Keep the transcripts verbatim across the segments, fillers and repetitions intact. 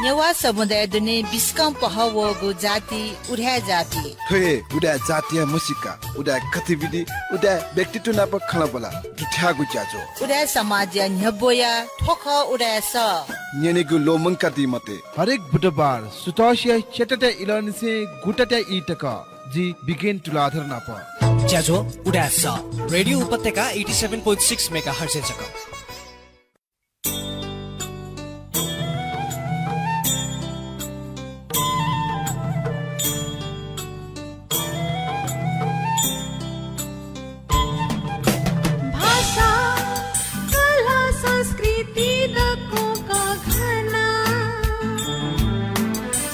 नेवाः समुदाय दुने बिस्कं पहः वःगु जाति उदाय् जाति। थ्व हे उदाय् जातिया म्हसीका, उदाय् गतिविधि, उदाय् व्यक्तित्व नाप खँल्हाबल्हा दुथ्याःगु ज्याझ्वः। उदाय् समाजया न्ह्यब्वया थ्व खः उदाय् सः। न्यनेगु ल्वःमंकादी मते। हरेक बुधबार सुथसिया च्यातातय् इलंनिसें गुतातय् ई तक जि बिगेन तुलाधर नाप। ज्याझ्वः उदाय् सः। रेडियो उपत्यका eighty seven point six megahertz जक। भाषा, कला, संस्कृति दक्वं कःघाना।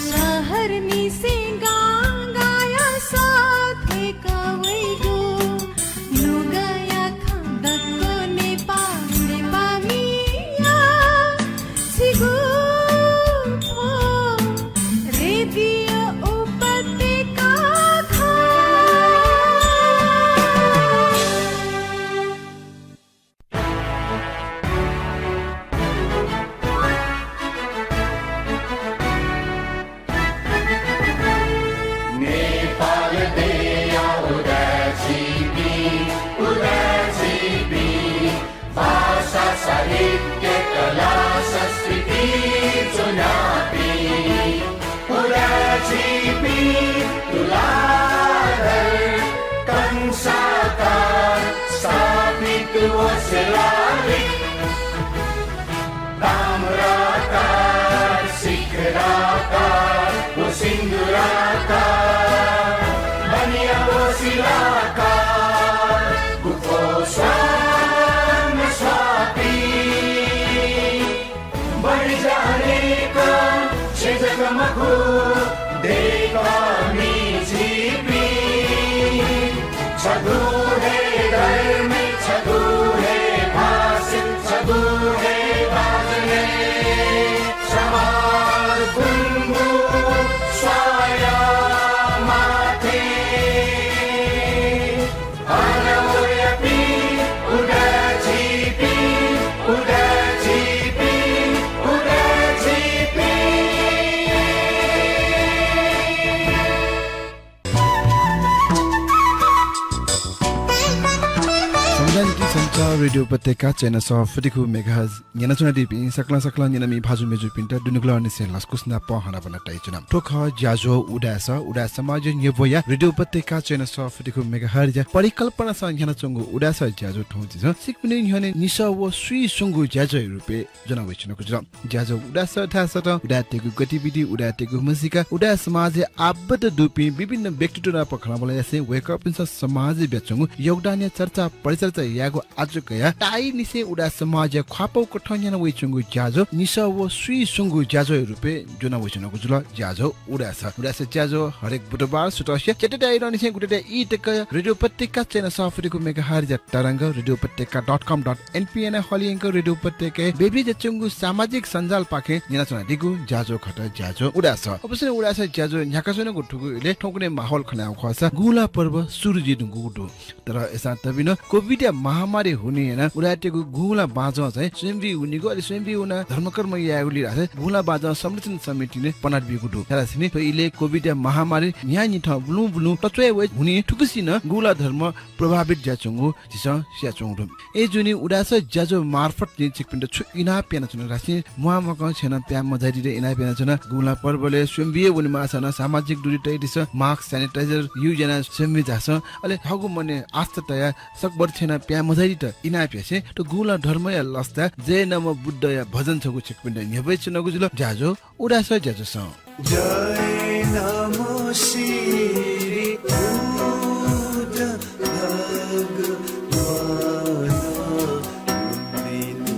शहरनिसें गांगाया सः थ्वय्क वइगु। नुगःया खँ दक्व नेपाः, नेपाःमिया छिगु थ्व रेडियो उपत्यका खः। नेपाल देय्‌या उदाय् झीपिं, उदाय् झीपिं, भाषा, साहित्य, कला, संस्कृति च्वनापिं। उदाय् झीपिं तुलाधर, कंसाकार, स्थापित व शिलालिक, ताम्राकार, शिखराकार व सिन्दुराकार, बनिया व शिलाकार, गुफो स्वां स्वापी। बढी जानेक छेँ जक मखु, दय्‌कःमि झीपिं। छगू हे धर्म, छगू हे भाषा, छगू हे बाजं, समान गुंगू स्वाया माथि। अन वयापिं उदाय् झीपिं, उदाय् झीपिं, उदाय् झीपिं। समुदाय नीति सञ्चार रेडियो उपत्यका चय्न्हय् सफुतिखु megahertz न्यनाच्वनादीपिं सकलें सकलें न्यनामि भाजु मय्जुपिन्त दुनुगलंनिसें लसकुस नाप हनाबना तयाच्वना। थ्व खः ज्याझ्वः उदाय् सः, उदाय् समाजया न्ह्यब्वया रेडियो उपत्यका चय्न्हय् सफुतिखु megahertz या परिकल्पनासं न्ह्यानाच्वंगु उदाय् सः ज्याझ्वः थौं झीसं छिकपिनि न्ह्यःने निसः व स्वीस्वंगु ज्याझ्वःया रुपय् ज्वना वयाच्वनागु जुल। ज्याझ्वः उदाय् सः धाःसा तं उदाय्‌तय्गु गतिविधि, उदाय्‌तय्गु म्हसीका, उदाय् समाजय् आबद्ध दुपिं विभिन्न व्यक्तित्व नाप खँल्हाबल्हा यासें वय्कःपिन्सं समाजय् बियाच्वंगु योगदानया चर्चा परिचर्चा यायेगु आजु कयाः ताःईनिसें उदाय् समाजया ख्वाःपाः कथं न्ह्याना वयाच्वंगु ज्याझ्वः निसः व स्वीस्वंगु ज्याझ्वःया रुपय् ज्वना वयाच्वनागु जुल। ज्याझ्वः उदाय् सः। उदाय् सः ज्याझ्वः हरेक बुधबार सुथसिया च्यातातय् इलंनिसें गुतातय् ई तक रेडियो उपत्यका चय्न्हय् सफुतिखु megahertz या तरंग, रेडियो उपत्यका dot com dot npn हलिं यंक रेडियो उपत्यकाय् ब्यभिं जुयाच्वंगु सामाजिक सञ्जालपाखें न्यनाच्वनादीगु ज्याझ्वः खः ज्याझ्वः उदाय् सः। अवश्य नं उदाय् सः ज्याझ्वः न्ह्याकाच्वनागु थुगु इलय् थौंकन्हय् माहौल खँ ल्हायेगु खःसा गुंला पर्व सुरु जुइधुंकूगु दु। तर अय्सां तबिनं COVID-या महामारी हुनिं यानाः उदाय्‌तय्गु गुंला बाजं चाहिँ स्वयम्भू वनीगु, अले स्वयम्भू वनाः धर्मकर्म यायेगुलिं धाःसा गुंला बाजं संरक्षण समितिं पनाबियागु दु। धाःसा थ्व इलय् COVID-या महामारी न्हियान्हिथं बुलुं बुलुं तच्वया वये हुनिं थुगुसिनं गुंला धर्म प्रभावित जुयाच्वंगु झीसं स्यानाच्वंगु दु। अय्जूगुलिं उदाय् सः ज्याझ्वः मार्फत जिं छिकपिन्त छु इनाप यानाच्वना धाःसा म्वाःमकं छेँनं प्याः मझाइदित इनाप यानाच्वना। गुंला पर्वलय् स्वयम्भू हे वनेमाःसां नं सामाजिक दूरी तयादिसँ, mask, sanitizer use यानाः स्वयम्भू झासँ। अले थःगु मनय् आस्था तयाः सकभर छेँनं प्याः मझाइदित इनाप यासें थ्व गुंला धर्मया लसताय् जय नमः बुद्धया भजन छगू छिकपिन्त न्ह्यब्वयाच्वनागु जुल। ज्याझ्वः उदाय् सः ज्याझ्वलय्। जय नमः श्री बुद्ध भगवान, लुम्बिनी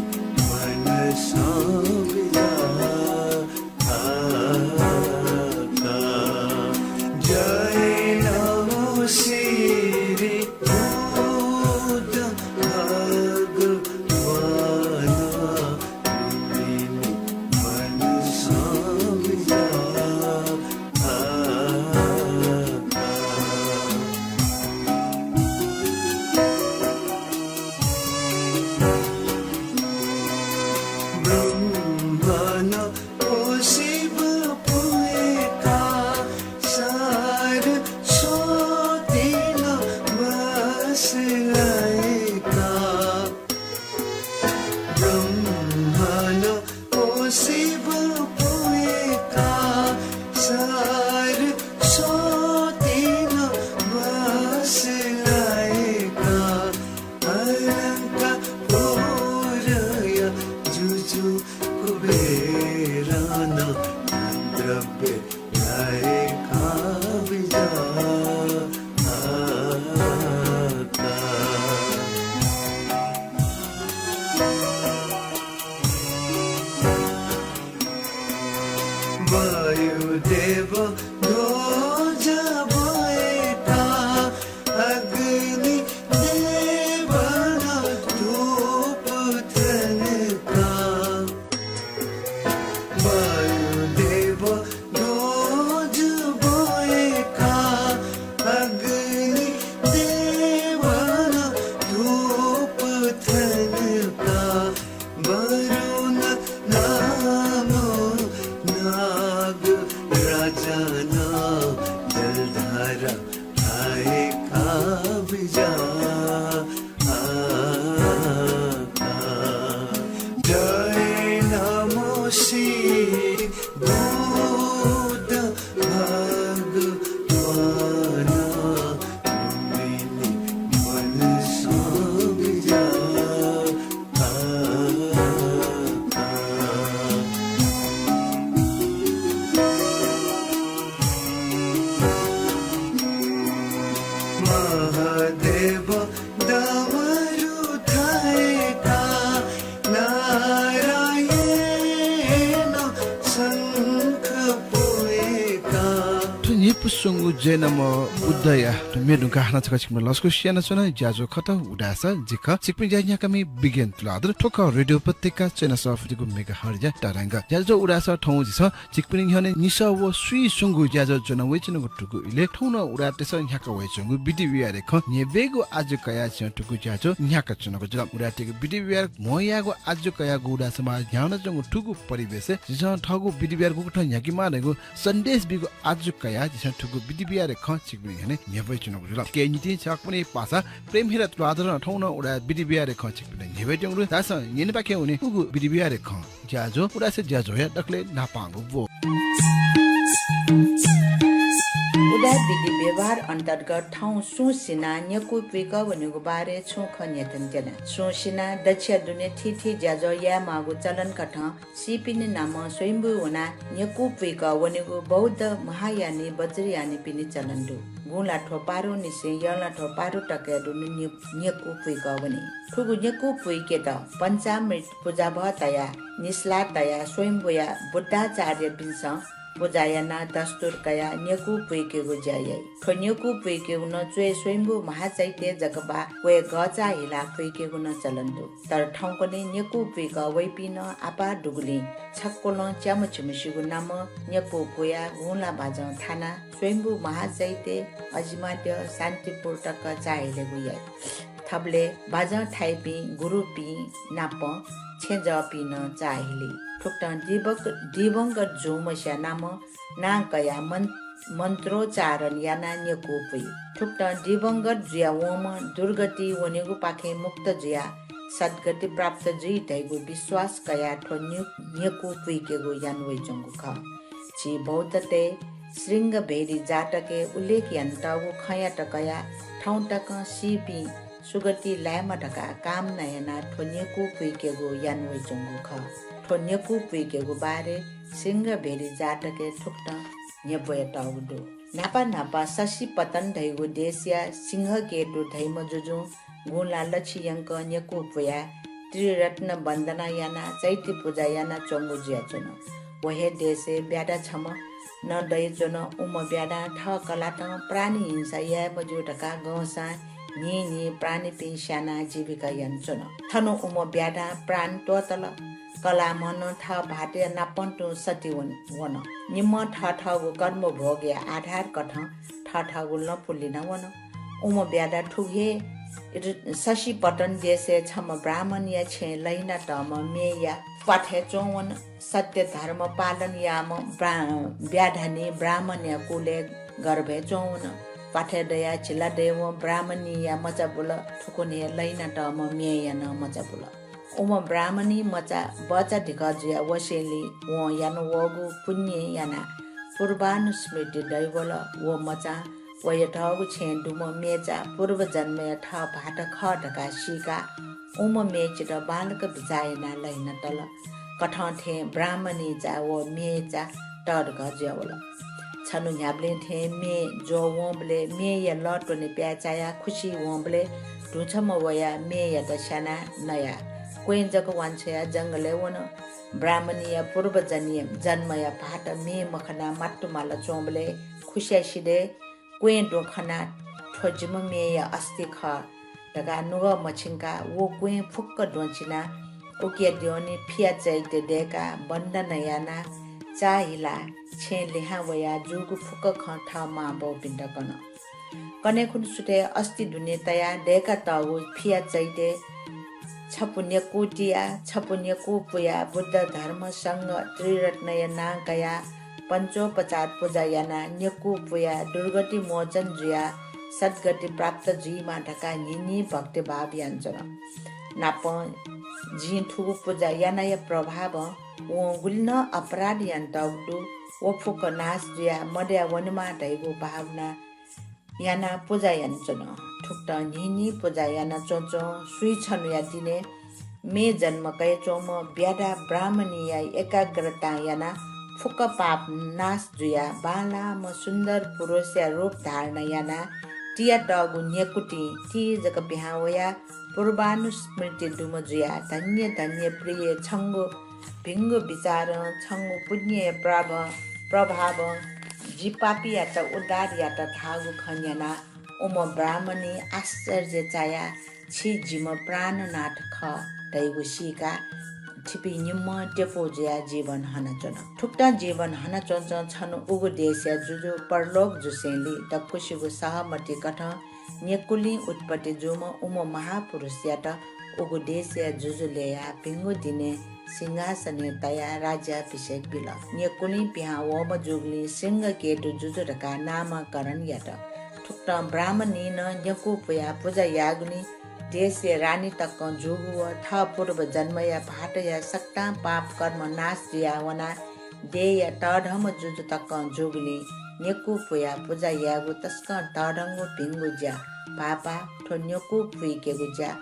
मनसं बिदा। जय नमः श्री बुद्ध भगवान, लुम्बिनी मनसं बिदा। ब्रह्मा जु कुबेरं नं धनद्रव्य लाय्‌का बिज्याः। वायुदेव ध्वजा ब्वय्‌का, अग्नि देवं धूप थनका। वायुदेव ध्वजा ब्वय्‌का, अग्नि देवं धूप थनका। वरुण नामं नागराजं नं जलधारा लाय्‌का बिज्याः। जय नमो श्री बुद्ध भगवान, लुम्बिनी मनसं बिज्याः। महादेव डमरु थाय्‌का, नारायण शंख पुय्‌का। थ्व न्हिपा स्वंगू जय नमो बुद्धया थ्व म्ये धुंकाः हानं छकः छिकपिन्त लसकुस यानाच्वना। ज्याझ्वः खः उदाय् सः, जि खः छिकपिनि ज्या न्ह्याकामि बिगेन तुलाधर। थ्व खः रेडियो उपत्यका चय्‌न्हय् सः फुति गु मेगाहर्जया तरंग। ज्याझ्वः उदाय् सः थौं झीसं छिकपिनि न्ह्यःने निसः व स्वीया स्वंगू ज्याझ्वः ज्वना वयाच्वनागु थुगु इलय् थौं नं उदाय्‌तय्‌सं न्ह्याका वयाच्वंगु विधि व्यवहारय् खँ न्ह्यब्वयेगु आज्जु कयाः झीसं थुगु ज्याझ्वः न्ह्याकाच्वनागु जुल। उदाय्‌तय्‌गु विधि व्यवहार म्हो यायेगु आज्जु कयागु उदाय् समाज न्ह्यानाच्वंगु थुगु परिवेशय् झीसं थःगु विधि व्यवहार गुकथं न्ह्याकेमाः धइगु सन्देश बीगु आज्जु कयाः झीसं थुगु विधि व्यवहारय् खँ छिकपिनि न्ह्यःने न्ह्यब्वयाच्वनागु जुल। थुकिया निंतिं छकः पासा प्रेमहिरा तुलाधरं थौं नं उदाय् विधि व्यवहारय् खँ छिकपिनि न्ह्यब्वयाच्वनागु दु। धाःसा न्यनेपाखे वने उगु विधि व्यवहारय् खँ। ज्याझ्वः उदाय् सः ज्याझ्वःया दकलय् न्हापांगु ब्व। उदाय् विधि व्यवहार अन्तर्गत थौं सुं सिनाः न्यकू पुइकः वनेगु बारे छुं खँ न्ह्यथनेत्यना। सुं सिनाः दच्छिया दुने थीथी ज्याझ्वः यायेमाःगु चलन कथं सीपिनि नामं स्वयम्भू वनाः न्यकू पुइकः वनेगु बौद्ध महायानी वज्रयानीपिनि चलन दु। गुंला थ्व पारुंनिसें यंला थ्व पारुं तकया दुने न्य-, न्यकू पुइकः वनी। थुगु न्यकू पुइकेत पञ्चामृत पुजाभः तयाः निसलाः तयाः स्वयम्भूया बुद्धाचार्यपिन्सं पुजा यानाः दस्तुर कयाः न्यकू पुइकेगु ज्या याइ। थ्व न्यकू पुइकेगु नं च्वय् स्वयम्भू महाचैत्य जक बाः वय् गःचाः हिलाः पुइकेगु नं चलन दु। तर थौंकन्हय् न्यकू पुइकः वइपिं नं आपाः दुगुलिं छक्वलं च्याम्ह झिम्हसिगु नामं न्यकू पुयाः गुंला बाजं थानाः स्वयम्भू महाचैत्य, अजिमाद्यः, शान्तिपुर तक चाः हिलेगु याइ। थबलय् बाजं थाइपिं गुरुपिं नाप छेँजःपिं नं चाः हिली। थुकथं दिवंग-, दिवंगत जूम्हस्या नामं नां कयाः मन-, मन्त्रोच्चारण यानाः न्यकू पुइ। थुकथं दिवंगत जुया वंम्ह दुर्गति वनेगुपाखें मुक्त जुयाः सद्गति प्राप्त जुइ धइगु विश्वास कयाः थ्व न्यु-, न्यकू पुइकेगु याना वयाच्वंगु खः। झी बौद्धतय् शृंगभेरी जातकय् उल्लेख यानातःगु खँयात कयाः थौं तकं सीपिं सुगति लायेमा धकाः कामना यानाः थ्व न्यकू पुइकेगु याना वयाच्वंगु खः। थ्व न्यकू पुइकेगु बारे शृंगभेरी जातकय् थुकथं न्ह्यब्वयातःगु दु। न्हापा न्हापा शशिपतन धइगु देशया सिंहकेतु धइम्ह जुजुं गुंला लछि यंकं न्यकू पुयाः त्रिरत्न वन्दना यानाः चैत्य पुजा यानाच्वंगु जुयाच्वन। व हे देशय् ब्याधा छम्ह नं दयाच्वन। उम्ह ब्याधां थः कलातं प्राणी हिंसा याये मज्यू धकाः गंसां न्हिं न्हिं प्राणीपिं स्यानाः जीविका यानाच्वन। थन उम्ह ब्याधां प्राण त्वःतल। कलाःम्हं नं थः भाःतया नापं तुं सति वन, वन। निम्हं थःथःगु कर्मभोगया आधार कथं थःथःगु लँपु लिना वन। उम्ह ब्याधा थुगु हे ऋ-, शशिपतन देशय् छम्ह ब्राह्मणया छेँय् लहिनातःम्ह मेया प्वाथय् च्वंवन। सत्य धर्म पालन याःम्ह ब्रा-, ब्याधानी ब्राह्मणया कुलय् गर्भय् च्वंवन। प्वाथय् दयाः झिला दयेवं ब्राह्मणीया मचा बुल। थुकुन्हु हे लहिनातःम्ह मेया नं मचा बुल। उम्ह ब्राह्मणी मचा बचा धिकः जुयाः वसेंलि वं याना वःगु पुण्यं यानाः पूर्वानुस्मृति दइवल। व मचां वयातःगु छेँय् दुम्ह मेचा पूर्वजन्मया थः भाःत खः धकाः सीकाः उम्ह मेचित बांलाक बिचाः यानाः लहिना तल। कथं थें ब्राह्मणीचा व मेचा तःधकः जुयावल। छन्हु न्ह्याबलें थें मे ज्वः वंबलय् मेया लः त्वने प्याय् चायाः खुसि वंबलय् धुंछम्ह वयाः मेयात स्यानाः नयाः क्वँय् जक वांछ्वयाः जंगलय् वन। ब्राह्मणीया पूर्व जन्य-, जन्मया भाःत मे मखनाः मात्तुमाला च्वंबलय् खुसिया सिधय् क्वँय् द्वँ खनाः थ्व जिम्ह मेया अस्थि खः धकाः नुगः मछिंकाः व क्वँय् फुक्क द्वँ चिनाः उकिया द्यःने फिया चैत्य दय्काः वन्दना यानाः चाःहिलाः छेँय् लिहां वयाः जूगु फुक्क खँ थः मां बौपिन्त कन। कन्हय् खुन्हु सुथय् अस्थि दुने तयाः दय्कातःगु फिया चैत्य छपु न्यकू तियाः, छपु न्यकू पुयाः बुद्ध, धर्म, संघ, त्रिरत्नया नां कयाः पञ्चोपचार पुजा यानाः न्यकू पुयाः दुर्गति मोचन जुयाः सद्गति प्राप्त जुइमा धकाः न्हिन्हि भक्तिभाव यानाच्वन। नापं जिं थुगु पुजा यानाया प्रभावं वं गुलि नं अपराध यानातःगु दु, व फुक्क नाश जुयाः मदया वनेमा धइगु भावना यानाः पुजा यानाच्वन। थुकथं न्हिन्हि पुजा याना च्वंच्वं स्वीछन्हुया दिनय् मे जन्म कयाच्वंम्ह ब्याधा ब्राह्मणीया एकाग्रतां यानाः फुक्क पाप नाश जुयाः बांलाःम्ह सुन्दर पुरुषया रूप धारण यानाः तियातःगु न्यकुतिं ति जक पिहां वयाः पूर्वानुस्मृति दुम्ह जुयाः धन्य धन्य प्रिय छंगु भिंगु विचारं छंगु पुण्यया प्रभ-, प्रभावं जि पापीयात उद्धार यात धाःगु खँ न्यनाः उम्ह ब्राह्मणी आश्चर्य चायाः छि जिम्ह प्राणनाथ खः धइगु सीकाः थिपिं निम्हं त्यपु जुयाः जीवन हनाच्वन। थुकथं जीवन हनाच्वंच्वं छन्हु उगु देशया जुजु परलोक जुसेंलि दक्वसिगु सहमति कथं न्यकुलिं उत्पत्ति जूम्ह उम्ह महापुरुषयात उगु देशया जुजु ल्ययाः भिंगु दिनय् सिंहासनय् तयाः राज्याभिषेक बिल। न्यकुलिं पिहां वःम्ह जूगुलिं शृंगकेतु जुजु धकाः नामकरण यात। थुकथं ब्राह्मणीं नं न्यकू पुयाः पुजा याःगुलिं देशया रानी तकं जूगु व थः पूर्व जन्मया भाःतया सकतां पाप कर्म नाश जुयाः वनाः देय्‌या तःधंम्ह जुजु तकं जूगुलिं न्यकू पुयाः पुजा यायेगु तसकं तःधंगु भिंगु ज्या भाःपाः थ्व न्यकू पुइकेगु ज्या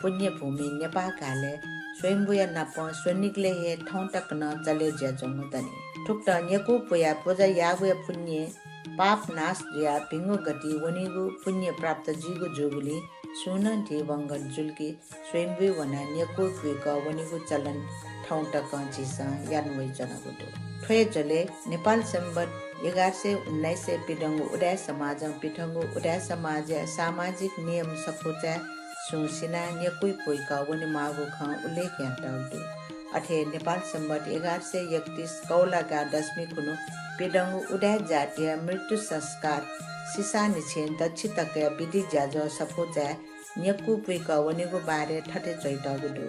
पुण्यभूमि नेपाः गालय् स्वयम्भूया नापं स्वनिगलय् हे थौं तक नं चले जुयाच्वंगु दनि। थुकथं न्यकू पुयाः पुजा याःगुया पुण्यं पाप नाश जुयाः भिंगु गति वनीगु पुण्य प्राप्त जुइगु जूगुलिं सुं नं दिवंगत जुल कि स्वयम्भूइ वनाः न्यकू पुइकः वनीगु चलन थौं तकं झीसं याना वइच्वनागु दु। थ्व हे झ्वलय् नेपाल संवत् एघार सय उन्नाइसय् पिदंगु उदाय् समाजं पिथंगु उदाय् समाजया सामाजिक नियम सफूचाय् सुं सिनाः न्यकू पुइकः वनेमाःगु खँ उल्लेख यानातःगु दु। अथे नेपाल संवत् एघार सय एकतीस कौलागा दशमी खुन्हु पिदंगु उदाय् जातिया मृत्यु संस्कार सिसांनिसें दच्छि तकया विधि ज्याझ्वः सफूचाय् न्यकू पुइकः वनेगु बारे थथे च्वइतःगु दु।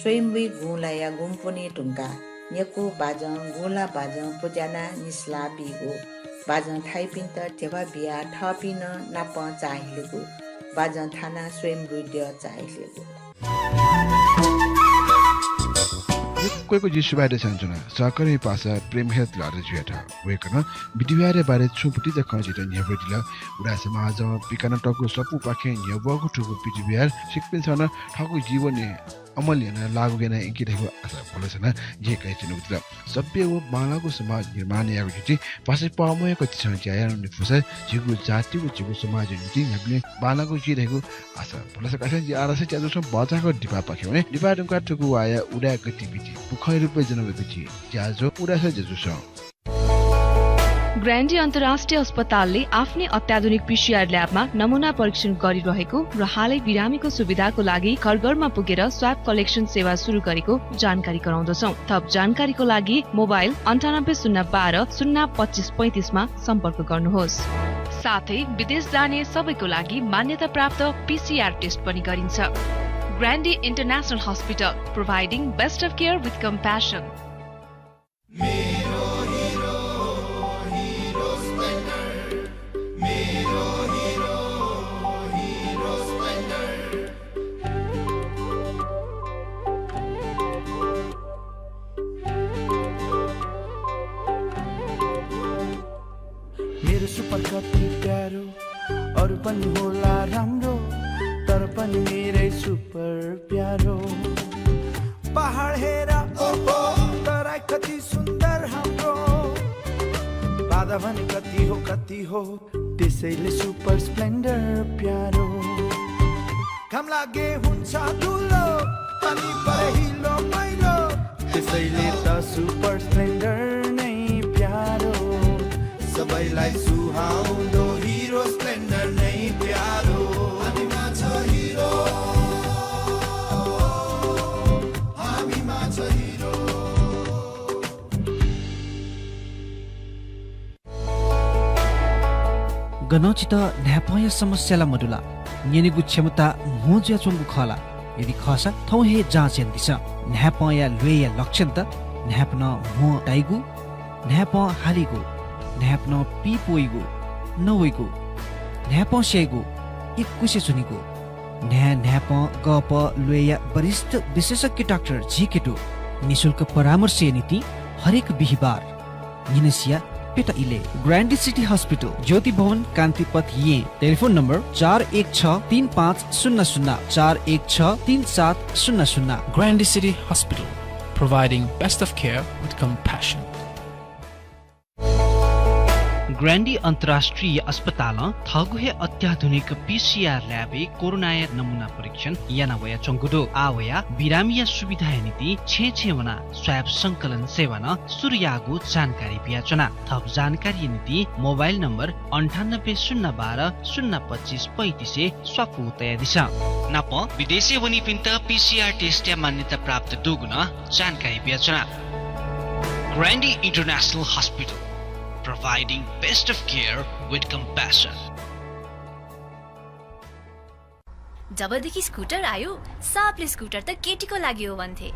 स्वयम्भूइ गुँलाया गुँपुन्हि धुंकाः न्यकू बाजं, गुँला बाजं पुज्यानाः निसलाः बीगु, बाजं थाइपिन्त ध्यबा बियाः थःपिं नं नापं चाःहिलेगु, बाजं थानाः स्वयम्भूइ द्यः चाःहिलेगु। यक्व यक्व जिं सुभाय् देछानाच्वना सहकर्मी पासा प्रेमहेत तुलाधरजुयात। वय्‌कलं विधि व्यवहारया बारे छुं भतिचा खँ जितः न्ह्यब्वयादिल। उदाय् समाजं पिकानातःगु सफूपाखें न्ह्यब्वःगु थुगु विधि व्यवहार छिकपिन्सं नं थःगु जीवनय् अमल यानाः लागू याना यंकी धइगु आशा भलसा नं जिं कयाच्वनागु जुल। सभ्य व बांलाःगु समाज निर्माण यायेगु निंतिं पासा पाःम्वय्‌क झीसं ज्या यानागु फुसा झीगु जाति व झीगु समाजया निंतिं न्ह्याबलें बांलाःगु जुइ धइगु आशा भलसा कासें जि आरासे ज्याझ्वलय् बचाःगु दिपापाखे वने। दिपा धुंकाः थुगु वाःया उदाय् गतिविधि पुखंया रूपय् ज्वनावःगु ज्याझ्वः उदाय् ज्याझ्वलय्। ग्रान्डी अन्तर्राष्ट्रिय अस्पतालले आफ्नै अत्याधुनिक पीसीआर ल्याबमा नमुना परीक्षण गरिरहेको र हालै बिरामीको सुविधाको लागि घर घरमा पुगेर स्वाब कलेक्सन सेवा सुरु गरेको जानकारी गराउँदछौं। थप जानकारीको लागि मोबाइल अन्ठानब्बे शून्य बाह्र शून्य पच्चिस पैंतिसमा सम्पर्क गर्नुहोस्। साथै विदेश जाने सबैको लागि मान्यता प्राप्त पीसीआर टेस्ट पनि गरिन्छ। ग्रान्डी international hospital, providing best of care with compassion। मेरो हिरो, हिरो स्प्लेन्डर, मेरो हिरो, हिरो स्प्लेन्डर। मेरो सुपर कति प्यारो, अरू पनि होला राम्रो, तर पनि मेरै सुपर प्यारो। पहाड हेर, ओहो, तराई कति सुन्दर हाम्रो। बाधा भने कति हो, कति हो, त्यसैले सुपर स्प्लेन्डर प्यारो। घाम लागे हुन्छ धुलो, पानी परे हिलो मैलो, त्यसैले त सुपर स्प्लेन्डर नै प्यारो। सबैलाई सुहाउँदो हिरो स्प्लेन्डर नै प्यारो। हामीमा छ हिरो, हामीमा छ हिरो। गनं छितः न्हाय्पंया समस्या ला मदु ला? न्यनेगु क्षमता म्हो जुयाच्वंगु खः ला? यदि खःसा थौं हे जाँच यानादिसँ। न्हाय्पंया ल्वय्‌या लक्षणत न्हाय्पनं म्हो ताइगु, न्हाय्पं हालीगु, न्हाय्पनं पीप वइगु, नवइगु, न्हाय्पं स्याइगु, इकुसे च्वनीगु, न्हाय् न्हाय्पं गःपः ल्वय्‌या वरिष्ठ विशेषज्ञ डाक्टर झीके दु। निशुल्क परामर्शया निंतिं हरेक बिहिबार न्हिनसिया प्यता इलय्। ग्रान्डी सिटी हस्पिटल, ज्योति भवन, कान्तिपथ, येँ। टेलिफोन नम्बर चार एक छ तीन पाँच शून्य शून्य, चार एक छ तीन सात शून्य शून्य। Grande City Hospital, providing best of care with compassion. ग्रान्डी अन्तर्राष्ट्रिय अस्पतालं थःगु हे अत्याधुनिक पीसीआर ल्याबय् कोरोनाया नमुना परीक्षण याना वयाच्वंगु दु। आः वयाः बिरामीया सुविधाया निंतिं छेँ छेँ वनाः स्वाब संकलन सेवा नं सुरु याःगु जानकारी बियाच्वना। थप जानकारीया निंतिं मोबाइल नम्बर अन्ठानब्बे शून्य बाह्र शून्य पच्चिस पैँतिसय् स्वापू तयादिसँ। नापं विदेशय् वनीपिन्त पीसीआर टेस्टया मान्यता प्राप्त दुगु नं जानकारी बियाच्वना। Grande International Hospital, providing best of care with compassion. जबदेखि स्कुटर आयो, सबले स्कुटर त केटीको लागि हो भन्थे।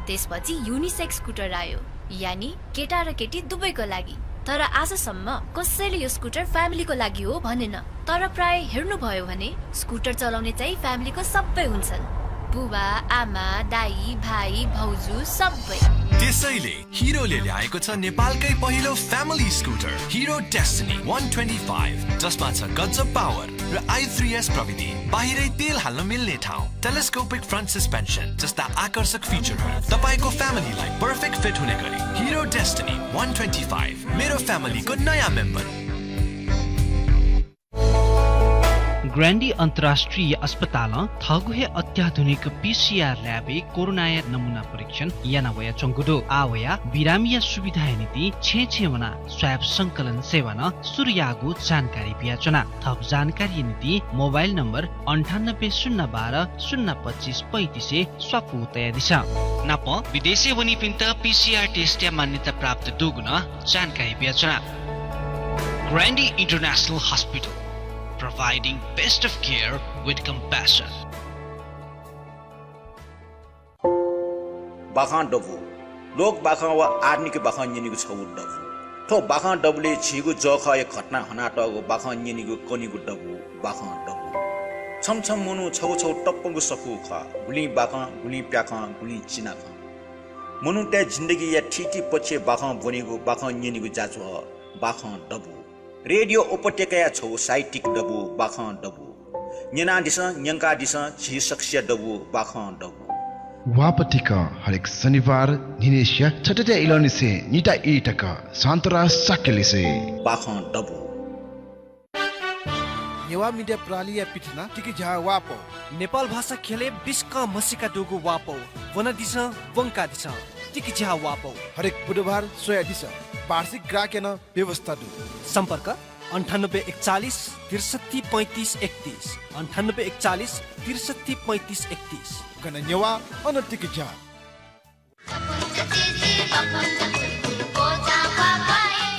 त्यसपछि युनिसेक्स स्कुटर आयो, यानी केटा र केटी दुवैको लागि। तर आजसम्म कसैले यो स्कुटर फ्यामिलीको लागि हो भनेन। तर प्राय हेर्नुभयो भने स्कुटर चलाउने चाहिँ फ्यामिलीको सबै हुन्छन्। बुबा, आमा, दाइ, भाइ, भाउजू सबै। त्यसैले हिरोले ल्याएको छ नेपालकै पहिलो फ्यामिली स्कुटर, हिरो डेस्टिनी वान ट्वेन्टी फाइभ, जसमा छ गजब पावर र आई थ्री एस प्रविधि। बाहिरै तेल हाल्न मिल्ने ठाउँ, टेलिस्कोपिक फ्रन्ट सस्पेन्सन जस्ता आकर्षक फिचरहरू, तपाईँको फ्यामिलीलाई पर्फेक्ट फिट हुने गरी। हिरो डेस्टिनी वान ट्वेन्टी फाइभ, मेरो फ्यामिलीको नयाँ मेम्बर। ग्रान्डी अन्तर्राष्ट्रिय अस्पतालं थःगु हे अत्याधुनिक पीसीआर ल्याबय् कोरोनाया नमुना परीक्षण याना वयाच्वंगु दु। आः वयाः बिरामीया सुविधाया निंतिं छेँ छेँ वनाः स्वाब संकलन सेवा नं सुरु याःगु जानकारी बियाच्वना। थप जानकारीया निंतिं मोबाइल नम्बर अन्ठानब्बे शून्य बाह्र शून्य पच्चिस पैँतिसय् स्वापू तयादिसँ। नापं विदेशय् वनीपिन्त पीसीआर टेस्टया मान्यता प्राप्त दुगु नं जानकारी बियाच्वना। Grande International Hospital, providing best of care with compassion. बाखं दबू। लोक बाखं वा आधुनिक बाखं न्यनेगु छगू दबू। थ्व बाखं दबुलिइ झीगु जःखःया घटना हनातःगु बाखं न्यनेगु कनेगु दबू, बाखं दबू। छम्ह छम्ह मनू छगू छगू तप्पंगु सफू खः। गुलिं बाखं, गुलिं प्याखं, गुलिं चिनाखं। मनूतय् जिन्दगीया थीथी पक्षय् बाखं ब्वनेगु, बाखं न्यनेगु ज्याझ्वः, बाखं दबू। रेडियो उपत्यकाया छगू साहित्यिक दबू, बाखं दबू। न्यनादिसँ, न्यंकादिसँ, झी सकसिया दबू, बाखं दबू। वापतिकं हरेक शनिबार न्हिनय्सिया छता तयाः इलंनिसें निता ई तक शान्तराज शाक्यलिसे। बाखं दबू। नेवाः मिडिया प्रणालीया पिथना तिकिझ्याः वापौ। नेपाल भाषा ख्यलय् बिस्कं म्हसीका दुगु वापौ। वनादिसँ, वंकादिसँ। तिकिझ्याः वापौ। हरेक बुधबार स्वयादिसँ। वार्षिक ग्राहकया नं व्यवस्था दु। सम्पर्क अन्ठानब्बे एकचालिस त्रिसट्ठी पैँतिस एकतिस, अन्ठानब्बे एकचालिस त्रिसट्ठी पैँतिस एकतिस। गन नेवाः, अन तिकिझ्याः।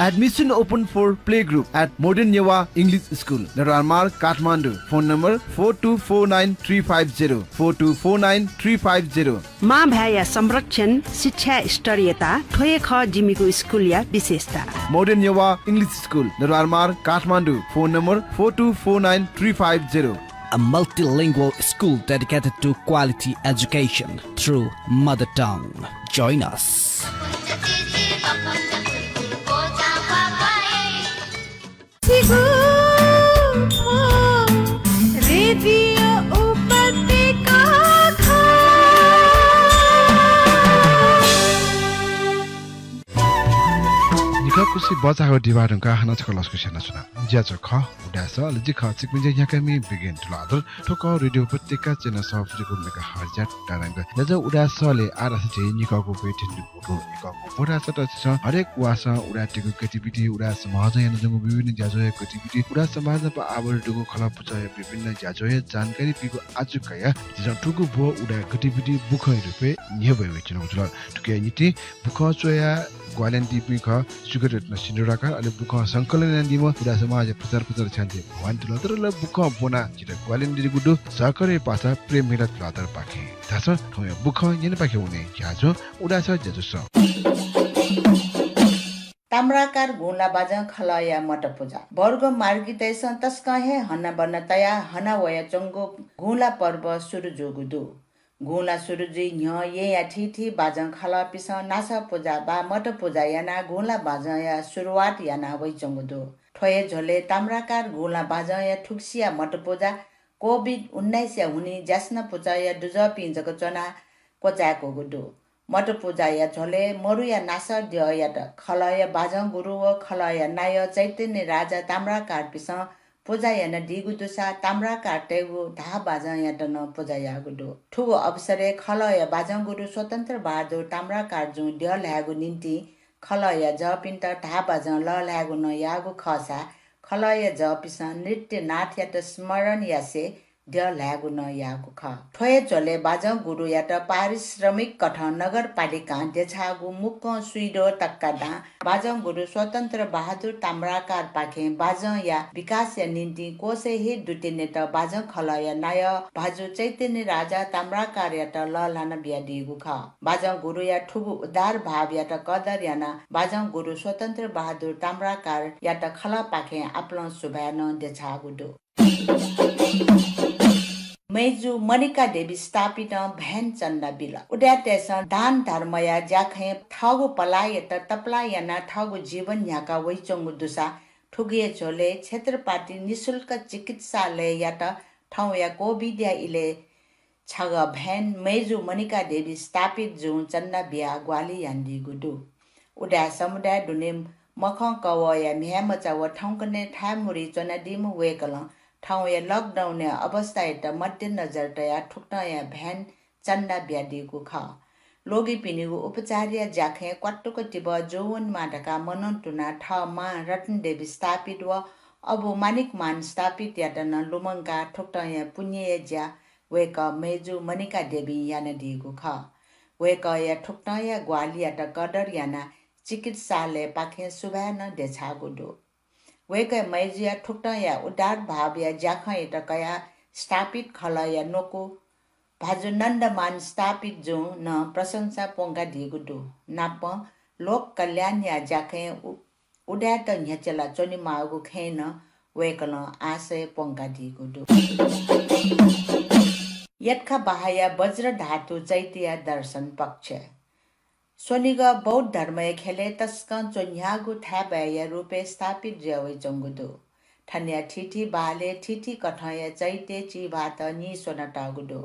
Admission open for playgroup at Modern Newa English School, Darabar Marg, Kathmandu. Phone number four two four nine three five zero, four two four nine three five zero. मां भाय्‌या संरक्षण, शिक्षा स्तरीयता, थ्व हे खः जिमिगु स्कुलया विशेषता। Modern Newa English School, Darabar Marg, Kathmandu. Phone number four two four nine three five zero. A multilingual school dedicated to quality education through mother tongue. Join us. Radio सि बचाः दिवा धुंकाः हानं छकः लसकुस यानाच्वना। ज्याझ्वः खः उदाय् सः, अले जि खः छिकपिनि ज्या न्ह्याकामि बिगेन तुलाधर। थ्व खः रेडियो उपत्यका चय्न्हय् सफू जक मेगाहर्जया तरंग। ज्याझ्वः उदाय् सःलय् आः धाःसा झी निकःगु ब्वय् थ्यंगु दु। निकःगु ब्व धाःसा त झीसं हरेक वासं उदाय् तयेगु गतिविधि, उदाय् समाजं यानाच्वंगु विभिन्न ज्याझ्वःया गतिविधि, उदाय् समाज नाप आबद्ध दुगु खलः पुचःया विभिन्न ज्याझ्वःया जानकारी बीगु आजु कयाः झीसं थुगु ब्व उदाय् गतिविधि बुखँया रुपय् न्ह्यब्वये वयाच्वनागु जुल। थुकिया निंतिं बुखँ च्वयाः ग्वाहालि यानादीपिं खः सुगतरत्न सिन्धुराकार, अले बुखँ संकलन यानादीम्ह उदाय् समाजया प्रचार प्रसारक छ्याञ्जे भवानी तुलाधर, अले बुखँ ब्वनाः झीत ग्वाहालि यानादीगु दु सहकर्मी पासा प्रेममिला तुलाधरपाखें। धाःसा थौंया बुखँ न्यनेपाखे वने ज्याझ्वः उदाय् सः ज्याझ्वलय्। ताम्राकार गुँला बाजं खलःया मत पुजा। वर्ग मार्गीतय्सं तसकं हे हनाबना तयाः हना वयाच्वंगु गुँला पर्व सुरु जूगु दु। गुँला सुरु जुइ न्ह्यः येँया थीथी बाजं खलःपिसं नासः पुजा वा मत पुजा यानाः गुँला बाजंया सुरुवात याना वइच्वंगु दु। थ्व हे झ्वलय् ताम्राकार गुँला बाजंया थुगुसिया मत पुजा कोभिड उन्नाइसया हुनिं ज्यासना पुचःया दुजःपिं जक च्वनाः क्वचाय्कूगु दु। मत पुजाया झ्वलय् मरुया नासः द्यःयात खलःया बाजं गुरु व खलःया नायः चैतन्य राजा ताम्राकारपिसं पुजा यानादीगु दुसा ताम्राकारतय्गु धाः बाजंयात नं पुजा याःगु दु। थुगु अवसरय् खलःया बाजं गुरु स्वतन्त्र बहादुर ताम्राकारजुं द्यः ल्हायेगु निंतिं खलःया जःपिन्त धाः बाजं लःल्हायेगु नं याःगु खःसा खलःया जःपिसं नृत्य नाथयात स्मरण यासें द्यः ल्हायेगु नं याःगु खः। थ्व हे झ्वलय् बाजं गुरुयात पारिश्रमिक कथं नगरपालिकां देछाःगु मुक्कं स्वीद्वः तक्का दां बाजं गुरु स्वतन्त्र बहादुर ताम्राकारपाखें बाजंया विकासया निंतिं कोसय् हे दुतिनेत बाजं खलःया नायः भाजु चैतन्य राजा ताम्राकारयात लःल्हाना बियादीगु खः। बाजं गुरुया थुगु उदार भावयात कदर यानाः बाजं गुरु स्वतन्त्र बहादुर ताम्राकारयात खलःपाखें आपालं सुभाय् नं देछाःगु दु। मय्जु मनिका देवी स्थापितं भ्यान चन्दा बिल। उदाय्तय्सं दान धर्मया ज्याखँय् थःगु पलाःयात तपलाः यानाः थःगु जीवन न्ह्याका वइच्वंगु दुसा थुगु हे झ्वलय् क्षेत्रपाटी निशुल्क चिकित्सालययात थौंया कोभिडया इलय् छगः भ्यान मय्जु मनिका देवी स्थापित जुं चन्दा बियाः ग्वाहालि यानादीगु दु। उदाय् समुदाय दुने मखं कवःया म्ह्याय्मचा व थौंकन्हय् थाय् मुरी च्वनादीम्ह वय्कलं थौंया लकडाउनया अवस्थायात मध्यनजर तयाः थुकथंया भ्यान चन्दा बियादीगु खः। ल्वगिपिनिगु उपचारया ज्याखँय् क्वातुक तिबः जूवनेमा धकाः मनंतुनाः थः मां रत्नदेवी स्थापित व अबु मानिकमान स्थापितयात नं लुमंकाः थुकथंया पुण्यया ज्या वय्कः मय्जु मनिका देवीं यानादीगु खः। वय्कःया थुकथंया ग्वाहालियात कदर यानाः चिकित्सालयपाखें सुभाय् नं देछाःगु दु। वय्कः मय्जुया थुकथंया उदार भावया ज्याखँयात कयाः स्थापित खलःया न्वकू भाजु नन्दमान स्थापित जुं नं प्रशंसा प्वंकादीगु दु। नापं लोक कल्याणया ज्याखँय् उ-, उदाय्त न्ह्यचेला च्वनेमाःगु खँय् नं वय्कलं आशय प्वंकादीगु दु। यद्खाबाहाया वज्र धातु चैत्यया दर्शन पक्ष। स्वनिगः बौद्ध धर्मया ख्यलय् तसकं च्वन्ह्याःगु थाय्बाय्या रूपय् स्थापित जुयावइच्वंगु दु। थनया थीथी बाहालय् थीथी कथंया चैत्य चिभाःत नीस्वनातःगु दु।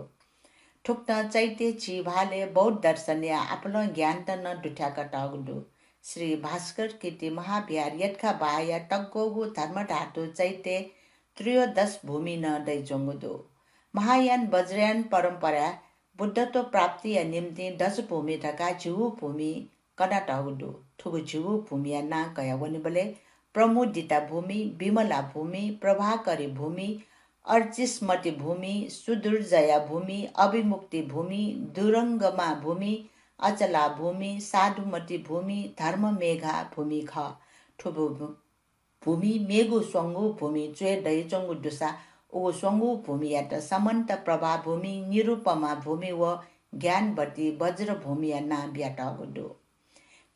थुकथं चैत्य चिभाःलय् बौद्ध दर्शनया आपालं ज्ञानत नं दुथ्याकातःगु दु। श्री भास्कर कीर्ति महाविहार यद्खाबाहाया तग्वःगु धर्मधातु चैत्य त्रयोदश भूमि नं दइच्वंगु दु। महायान वज्रयान परम्पराय् बुद्धत्व प्राप्तिया निंतिं दशभूमि धकाः झिगू भूमि कनातःगु दु। थुगु झिगू भूमिया नां कयावनेबलय् प्रमुदिता भूमि, विमला भूमि, प्रभाकरी भूमि, अर्चिस्मती भूमि, सुदुर्जया भूमि, अभिमुक्ति भूमि, दुरंगमा भूमि, अचला भूमि, साधुमती भूमि, धर्ममेघा भूमि खः। थुगु भू-, भूमि मेगु स्वंगू भूमि च्वय् दइच्वंगु दुसा उगु स्वंगू भूमियात समन्त प्रभा भूमि, निरुपमा भूमि व ज्ञानवती वज्र भूमिया नां बियातःगु दु।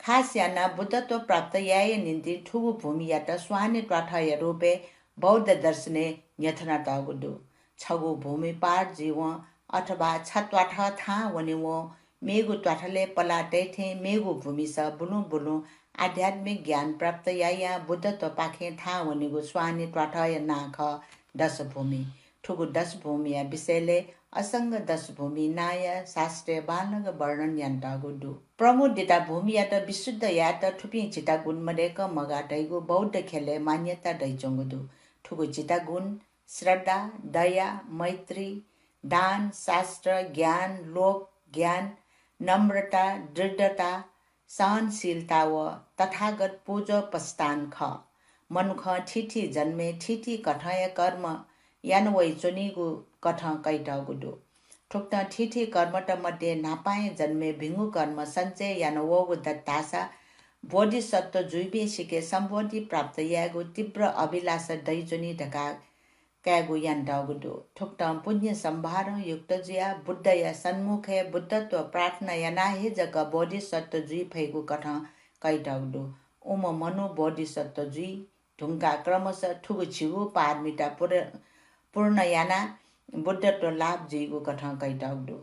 खास यानाः बुद्धत्व प्राप्त याये निंतिं थुगु भूमियात स्वाने त्वाथःया रूपय् बौद्ध दर्शनय् न्ह्यथनातःगु दु। छगू भूमि पार जुइवं अथवा छ त्वाथः थाहां वनेवं मेगु त्वाथलय् पलाः तयेथें मेगु भूमिस बुलुं बुलुं आध्यात्मिक ज्ञान प्राप्त यायां बुद्धत्वपाखें थाहां वनेगु स्वाने त्वाथःया नां खः दशभूमि। थुगु दशभूमिया विषयलय् असंग दश भूमि नांया शास्त्रय् बांलाक वर्णन यानातःगु दु। प्रमुदिता भूमियात विशुद्ध यायेत थुपिं झिता गुण मदय्क मगाः धइगु बौद्ध ख्यलय् मान्यता दइच्वंगु दु। थुगु झिता गुण श्रद्धा, दया, मैत्री, दान, शास्त्र, ज्ञान, लोक, ज्ञान, नम्रता, दृढता, सहनशीलता व तथागत पूजोपासना खः। मनुखं थीथी जन्मय् थीथी कथंया कर्म याना वइच्वनीगु कथं कयातःगु दु। थुकथं थीथी कर्मत मध्ये न्हापांया जन्मय् भिंगु कर्म सञ्चय याना वःगु दत धाःसा बोधिसत्व जुइम्हसिके सम्बोधि प्राप्त यायेगु तीव्र अभिलाषा दइच्वनी धकाः कायेगु यानातःगु दु। थुकथं पुण्य सम्भारं युक्त जुयाः बुद्धया सन्मुखय् बुद्धत्व प्रार्थना यानाः हे जक बोधिसत्व जुइ फइगु कथं कयातःगु दु। उम्ह मनू बोधिसत्व जुइ धुंकाः क्रमशः थुगु झिगू पारमिता पूर-, पूर्ण यानाः बुद्धत्व लाभ जुइगु कथं कयातःगु दु।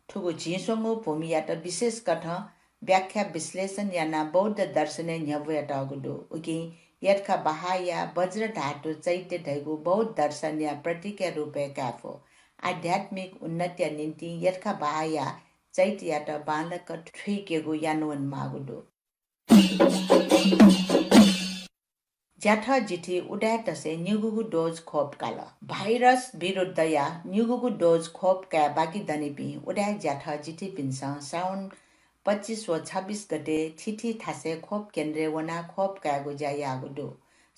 थुगु झिंस्वंगू भूमियात विशेष कथं व्याख्या विश्लेषण यानाः बौद्ध दर्शनय् न्ह्यब्वयातःगु दु। उकिं यतखा बहाःया वज्रधातु चैत्य धइगु बौद्ध दर्शनया प्रतीकया रूपय् कायेफु। आध्यात्मिक उन्नतिया निंतिं यतखा बहाःया चैत्ययात बांलाक थुइकेगु याना वनेमाःगु दु। ज्याथ जिथि उदाय् तसें निगूगु dose खोप काल। भाइरस विरुद्धया निगूगु dose खोप काये बाकि दनिपिं उदाय् ज्याथ जिथिपिन्सं श्रावण पच्चिस व छब्बिस गते थीथी थासय् खोप केन्द्रय् वनाः खोप कायेगु ज्या याःगु दु।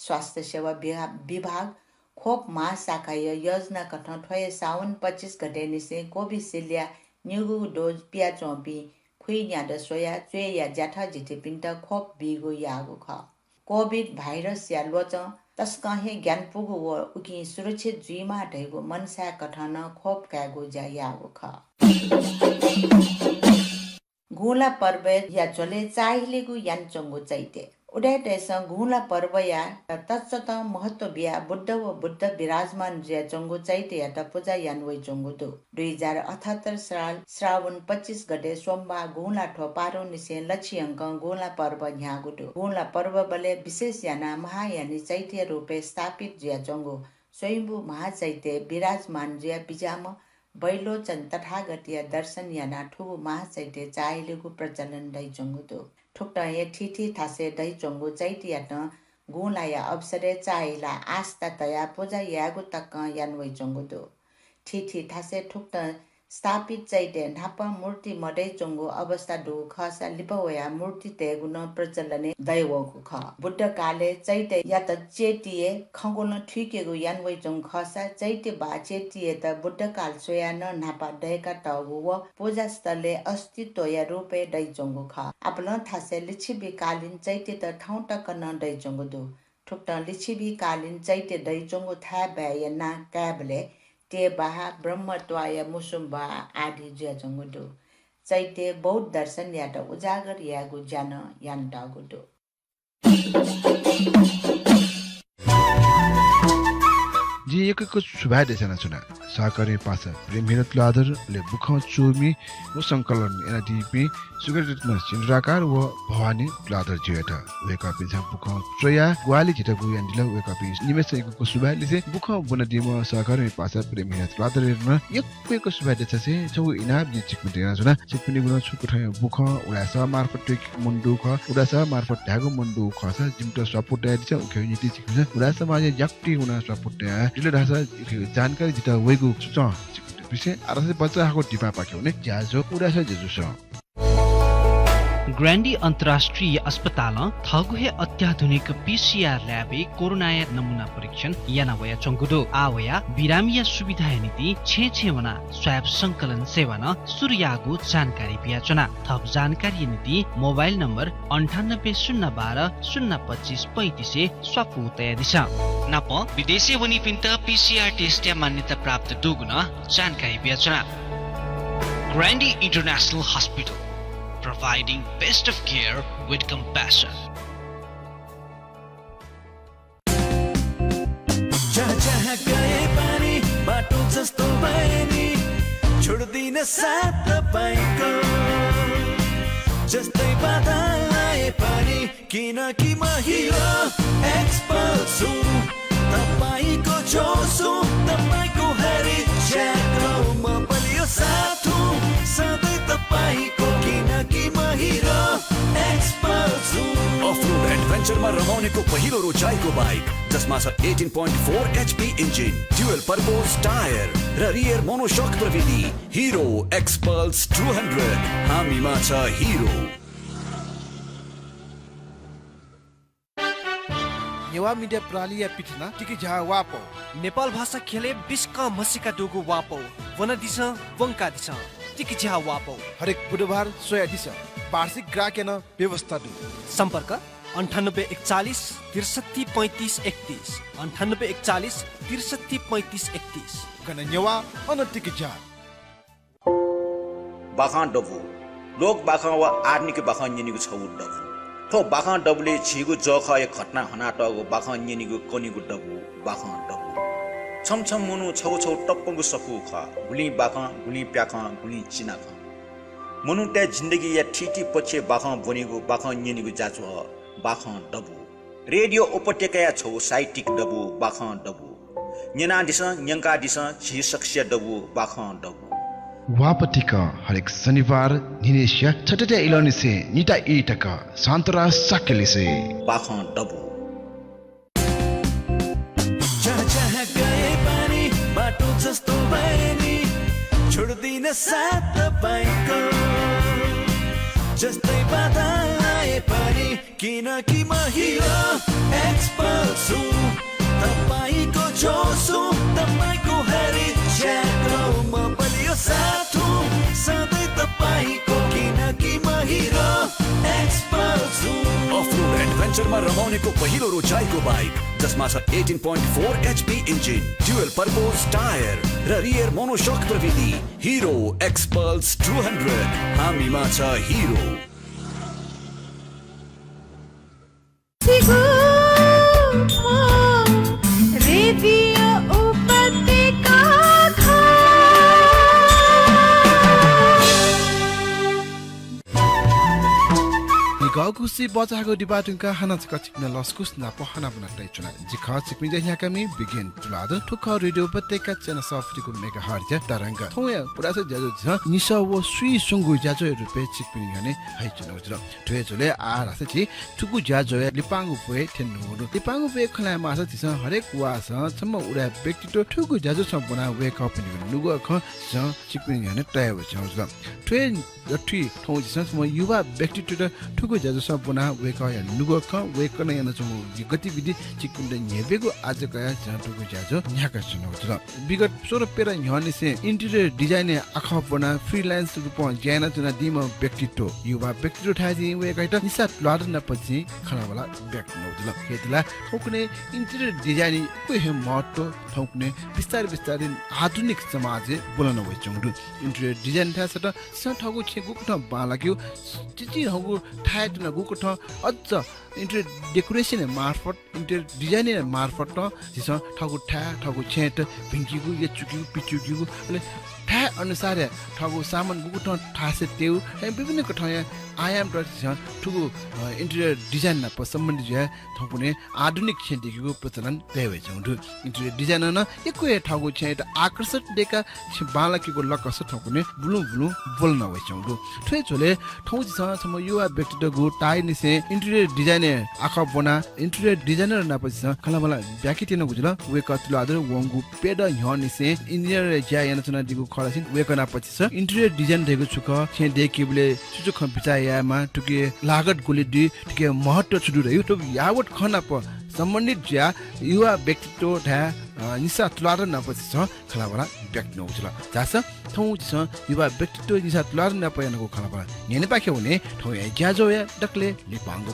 स्वास्थ्य सेवा विभा-, विभाग खोप महाशाखाया योजना कथं थ्व हे साउन पच्चिस गते निसें कोभिसिल्डया निगूगु dose पियाच्वंपिं खुइन्यादँ स्वयाः च्वय्‌या ज्याथ जिथिपिन्त खोप बीगु याःगु खः। कोभिड भाइरसया ल्वचं तसकं हे ग्यानापुगु व उकिं सुरक्षित जुइमाः धइगु मनसाय कथं नं खोप कायेगु ज्या याःगु खः। गुँला पर्वया झ्वलय् चाःहिलेगु यानाच्वंगु चैत्य। उदाय्‌तय्‌सं गुँला पर्वया तच्चतं महत्व बियाः बुद्ध व बुद्ध विराजमान जुयाच्वंगु चैत्ययात पुजा याना वइच्वंगु दु। दुई हजार अठहत्तर साल श्रावण पच्चिस गते सोमबाः गुँला थ्व पारुंनिसें लछि यंकं गुँला पर्व न्ह्याःगु दु। गुँला पर्वबलय् विशेष यानाः महायानी चैत्य रूपय् स्थापित जुयाच्वंगु स्वयम्भू महाचैत्यय् विराजमान जुया बिज्याःम्ह बैलोचन तथागतया दर्शन यानाः थुगु महाचैत्य चाःहिलेगु प्रचलन दइच्वंगु दु। थुकथं हे थीथी थासय् दइच्वंगु चैत्ययात गुँलाया अवसरय् चाःहिलाः आस्था तयाः पुजा यायेगु तकं याना वइच्वंगु दु। थीथी थासय् थुकथं स्थापित चैत्यय् न्हापां मूर्ति मदइच्वंगु अवस्था दुगु खःसा लिपा वयाः मूर्ति तयेगु नं प्रचलनय् दयावःगु खः। बुद्धकालय् चैत्ययात चेतीया खँग्वलं थुइकेगु याना वइच्वंगु खःसा चैत्य वा चेतीयात बुद्धकाल स्वयाः नं न्हापा दय्‌कातःगु व पुजास्थलय् अस्तित्वया रूपय् दइच्वंगु खः। आपालं थासय् लिच्छविकालीन चैत्यत थौं तक नं दइच्वंगु दु। थुकथं लिच्छविकालीन चैत्य दइच्वंगु थाय्‌बाय्‌या नां कायेबलय् तेबाहा, ब्रह्मत्वाया मुसुम्बहा आदि जुयाच्वंगु दु। चैत्यय् बौद्ध दर्शनयात उजागर यायेगु ज्या नं यानातःगु दु। जिं यक्व यक्व सुभाय् देछानाच्वना। सहकर्मी पासा प्रेमहिरा तुलाधर, अले बुखँ च्वमि व संकलन यानादीपिं सुगतरत्न सिन्दुराकार व भवानी तुलाधरजुयात। वय्‌कःपिन्सं बुखँ च्वयाः ग्वाहालि झीत गु यानादिल, वय्‌कःपिं निम्हय्‌सित यक्व यक्व सुभाय् देछासें बुखँ ब्वनादीम्ह सहकर्मी पासा प्रेमहिरा तुलाधरयात नं यक्व यक्व सुभाय् देछासें छगू इनाप जिं छिकपिन्त यानाच्वना। छिकपिनिगु नं छुं कथंया बुखँ उदाय् सभा मार्फत थुइकेगु मदुगु खः। उदाय् सभा मार्फत धायेगु मदुगु खःसा जिमित स्वापू तयादिसँ। उकिया निंतिं छिकपिन्सं उदाय् समाजया ज्याकुथिं वनाः स्वापू तयादिल धाःसा उकिया जानकारी जितः वइगु सुचं छिकपिन्त बिसें आः धाःसा भचा हाकु दिपापाखे वने ज्याझ्वः उदाय् सभा ज्याझ्वलय्। ग्रान्डी अन्तर्राष्ट्रिय अस्पतालं थःगु हे अत्याधुनिक पीसीआर ल्याबय् कोरोनाया नमूना परीक्षण याना वयाच्वंगु दु। आः वयाः बिरामीया सुविधाया निंतिं छेँ छेँ वनाः स्वाब संकलन सेवा नं सुरु याःगु जानकारी बियाच्वना। थप जानकारीया निंतिं मोबाइल नम्बर अन्ठानब्बे शून्य बाह्र शून्य पच्चिस पैँतिसय् स्वापू तयादिसँ। नापं विदेशय् वनीपिन्त पीसीआर टेस्टया मान्यता प्राप्त दुगु नं जानकारी बियाच्वना। Grande International Hospital, providing best of care with compassion. जहाँ जहाँ गए पनि बाटो जस्तो भए नि, छोड्दिन साथ तपाईँको। जस्तै बाधा आए पनि, किनकि म हिरो एक्सपर्ट छु। तपाईँको जोस हुँ, तपाईँको हरेक क्षेत्र म साथ हूँ सधैँ तपाईंको, किनकि म हिरो एक्सपल्स हुँ। अफ रोड एडभेन्चरमा रमाउनेको पहिलो रोचाइको बाइक, जसमा छ eighteen point four HP engine, dual purpose tyre र रियर मोनोसक प्रविधि। हिरो एक्सपल्स टू हन्ड्रेड, हामीमा छ हिरो। नेवाः मिडिया प्रणालीया पिथना टिकिझ्याः वापौ। नेपाल भाषा ख्यलय् बिस्कं म्हसीका दुगु वापौ। वनादिसँ, वंकादिसँ। टिकिझ्याः वापौ। हरेक बुधबार स्वयादिसँ। वार्षिक ग्राहकया नं व्यवस्था दु। सम्पर्क अन्ठानब्बे एकचालिस त्रिसट्ठी पैँतिस एकतिस, अन्ठानब्बे एकचालिस त्रिसट्ठी पैँतिस एकतिस। गन नेवाः, अन टिकिझ्याः। बाखं दबू। लोक बाखं वा आधुनिक बाखं न्यनेगु छगू दबू। थ्व बाखं दबूलय् झीगु जःखःया घटना हनातःगु बाखं न्यनेगु कनेगु दबू बाखं दबू। छम्ह छम्ह मनू छगू छगू तप्पंगु सफू खः। गुलिं बाखं, गुलिं प्याखं, गुलिं चिनाखं। मनूतय् जिन्दगीया थीथी पक्षय् बाखं ब्वनेगु, बाखं न्यनेगु ज्याझ्वः बाखं दबू। रेडियो उपत्यकाया छगू साहित्यिक दबू बाखं दबू। न्यनादिसँ, न्यंकादिसँ, झी सकसिया दबू बाखं दबू। वापतिक हरेक शनिबार न्हिनय्सिया छथाय् इलंनिसें निता ई तक शान्तराज शाक्यलिसे। बाखं दबू। जहाँ जहाँ गए पनि बाटो जस्तो भए नि, छोड्दिन साथ तपाईंको। जस्तै बाधा आए पनि, किनकि म हिरो एक्सपल्स हुँ। तपाईंको जोस हुँ, तपाईंको हरेक ज्याको म बलियो साथ हुँ, सधैं तपाईंको, किनकि म हिरो एक्सपल्स हुँ। अफ रोड एडभेन्चरमा रमाउनेको पहिलो रोचाइको बाइक, जसमा छ eighteen point four HP engine, dual purpose tyre र रियर मोनोसक प्रविधि। हिरो एक्सपल्स टू हन्ड्रेड, हामीमा छ हिरो। रेडियो उपत्यका। निगः खुसी बचाःगु दिपाः तुंका हानं छकः छिकपिन्त लसकुस नाप हनाबना तयाच्वना। जि खः छिकपिनि ज्या न्ह्याकामि बिगेन तुलाधर। थ्व खः रेडियो उपत्यका च्यानल सफुतिगु मेगाहर्जया तरंग। थौंया उदाय् ज्याझ्वः झीसं निसः व स्वीस्वंगू ज्याझ्वःया रुपय् छिकपिनि न्ह्यःने हयाच्वनागु जुल। थ्व हे झ्वलय् आः धाःसा झी थुगु ज्याझ्वःया लिपांगु ब्वय् थ्यने न्वंगु दु। लिपांगु ब्वय् खँ ल्हायेमाःसा झीसं हरेक वाःसं छम्ह उदाय् व्यक्तित्व थुगु ज्याझ्वःसं ब्वनाः वय्कःपिनिगु नुगः खँ झीसं छिकपिनि न्ह्यःने तयावयाच्वनागु जुल। थ्व हे दथुइ थौं झीसं छम्ह युवा व्यक्तित्वयात थुगु ज्याझ्वःसं ब्वनाः वय्कःया नुगः खँ, वय्कलं यानाच्वंगु गतिविधि छिकपिन्त न्ह्यब्वयेगु आज्या कयाः झीसं थुगु ज्याझ्वः न्ह्याकाच्वनागु जुल। विगत सोह्र पय्रा न्ह्यःनिसें interior design-य् आखः ब्वनाः freelance रूपं ज्या यानाच्वनादीम्ह व्यक्तित्व, युवा व्यक्तित्वथाय् जिं वय्कःयात निसा तुलाधर नाप जिं खँल्हाबल्हा बियाच्वनागु जुल। खः ला, थौंकन्हय् interior design-या यक्व हे महत्व थौंकन्हय् बिस्तारं बिस्तारं आधुनिक समाजय् ब्वलना वयाच्वंगु दु। Interior design धाःसा त झीसं थःगु छेँ गुकथं बांलाकेगु, चिचिधंगु थाय् तुनाः गुकथं अझ interior decoration-या मार्फत, interior design-या मार्फत नं झीसं थःगु थाय्, थःगु छेँयात भिंकीगु, यचुकीगु, पिचुकीगु, अले थाय् अनुसारया थःगु सामान गुकथं थासय् तयेगु, अले विभिन्न कथंया आयामत झीसं थुगु, अ, interior design नाप सम्बन्धित जुयाः थौंकन्हय् आधुनिक छेँ दय्केगु प्रचलन दये वयाच्वंगु दु। Interior designer नं यक्व हे थःगु छेँयात आकर्षक दय्काः छेँ बांलाकेगु लकस थौंकन्हय् बुलुं बुलुं ब्वलना वयाच्वंगु दु। थ्व हे झ्वलय् थौं झीसं छम्ह युवा व्यक्तित्वयागु ताःनिसें interior design-य् आखः ब्वनाः interior designer नाप झीसं खँल्हाबल्हा बियाकेत्यनागु जुल। वय्कः तुलाधर वंगु प्यदँ न्ह्यःनिसें engineer-या ज्या यानाच्वनादीगु खः धाःसा वय्कः नाप झीसं interior design धइगु छु खः, छेँ दय्केबलय् छु छु खँ बिचाः यायेमाः, थुकिया लागत गुलि दइ, थुकिया महत्व छु दु धइगु थ्व यावत खँ नाप सम्बन्धित जुयाः युवा व्यक्तित्व धाये, अ, निसा तुलाधर नाप झीसं खँल्हाबल्हा बियाच्वनागु जुल। धाःसा थौं झीसं युवा व्यक्तित्व निसा तुलाधर नाप यानागु खँल्हाबल्हा न्ह्यःने पाखे वने। थौंया ज्याझ्वःया दकलय् लिपांगु।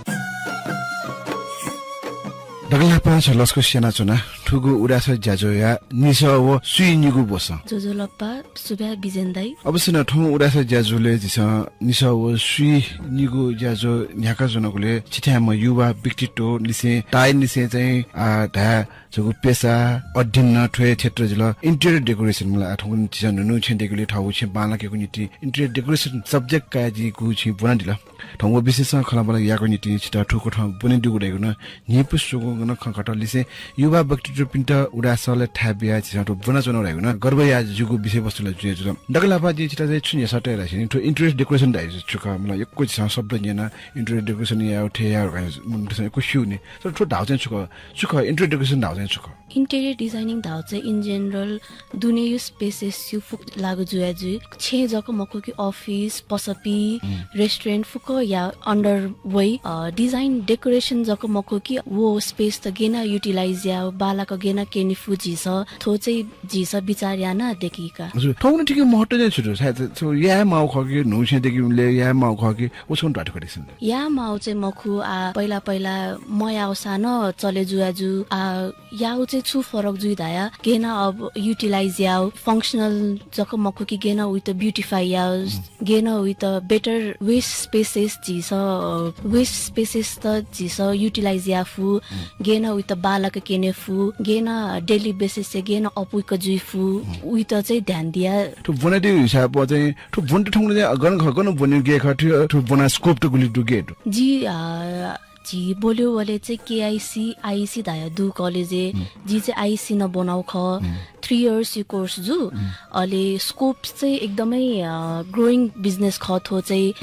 दकलय् न्हापां छ लसकुस यानाच्वना। थुगु उदाय् ज्याझ्वःया निसः व स्वीनिगू ब्वसं। ज्वजलपा। सुभाय् बिजेन दाइ। अवश्य नं थौं उदाय् ज्याझ्वलय् झीसं निसः व स्वीनिगू ज्याझ्वः न्ह्याकाच्वनागुलिं छिथाय्म्ह युवा व्यक्तित्वनिसें ताःनिसें चाहिँ, आ, धाये छगू पेसा, अध्ययन नं थ्व हे क्षेत्र जुल। Interior decoration मला, आ, थौंकन्हय् झीसं न्हून्हू छेँ दय्केगुलिं थःगु छेँ बांलाकेगु निंतिं interior decoration subject कयाः जिं गुगु छेँ ब्वनादिल। थौं व विषयसं खँल्हाबल्हा यायेगु निंतिं छितः थुकथं ब्वनेदुगु धइगु नं न्हिपु स्वंगू गन खँ खट लिसें युवा व्यक्तित्वपिन्त उदासले थाय् बिया झीसं थ्व ब्वनाच्वना धाइगु नं गर्व या जिगु विषयवस्तु ला जुया जुल। दकलय् न्हापां जिं छितः चाहिँ छु न्ह्यसः तये धाःसा नि, थ्व interior decoration धाइ छु खः, मतलब यक्व झीसं शब्द न्यना, interior decoration या, थथे या, मनूतय्सं यक्व स्यू नि। तर थ्व धाउ चाहिँ छु खः, छु खः, interior decoration धाउ चाहिँ छु खः? Interior designing धाउ चाहिँ in general दुनेयु spaces यु फुक्क लागु जुया जुइ। छेँ जक मखु कि office, पसपी, restaurant फुक्क या under वइ। अ, design decoration जक मखु कि वो space त गेना utilize या, बालाक गेना केने फु झीसं, थ्व चाहिँ झीसं बिचार याना देकिका। हजुर, थौं नं ठीक महत्व चाहिँ छु दु? सायद थ्व याये माउ खः कि न्हू छेँ देकिले याये माउ खः कि व छुं ध्वाथुका दिसन? याये माउ चाहिँ मखु, आ, पहिला पहिला मयाउसा न चले जुया जु, आ, याउ चाहिँ छु फरक जुइ धाया, गेना अब utilize याउ, functional जक मखु कि गेना उइत beautify याउ, गेना उइत better waste spaces झीसं, अ, waste spaces त झीसं utilize या फु, गेना उइत बालाक केने फु, गेना daily basis से गेना अपुइक जुइ फु, उइत चाहिँ ध्यान दिया। थ्व ब्वनादिउ हिसाब चाहिँ, थ्व ब्वनेत थौं चाहिँ गन खः, गन ब्वने गे खः, थ्व, थ्व ब्वना scope त गुलि दु गे दु? जि, आ, झी ब्वल्यो वले चाहिँ केआइसी, आइसी धाया दु college ए। जि चाहिँ आइसी न ब्वनाउ खः। Three years यु course जु। अले scope चाहिँ एकदमै, अ, growing business खः थ्व चाहिँ।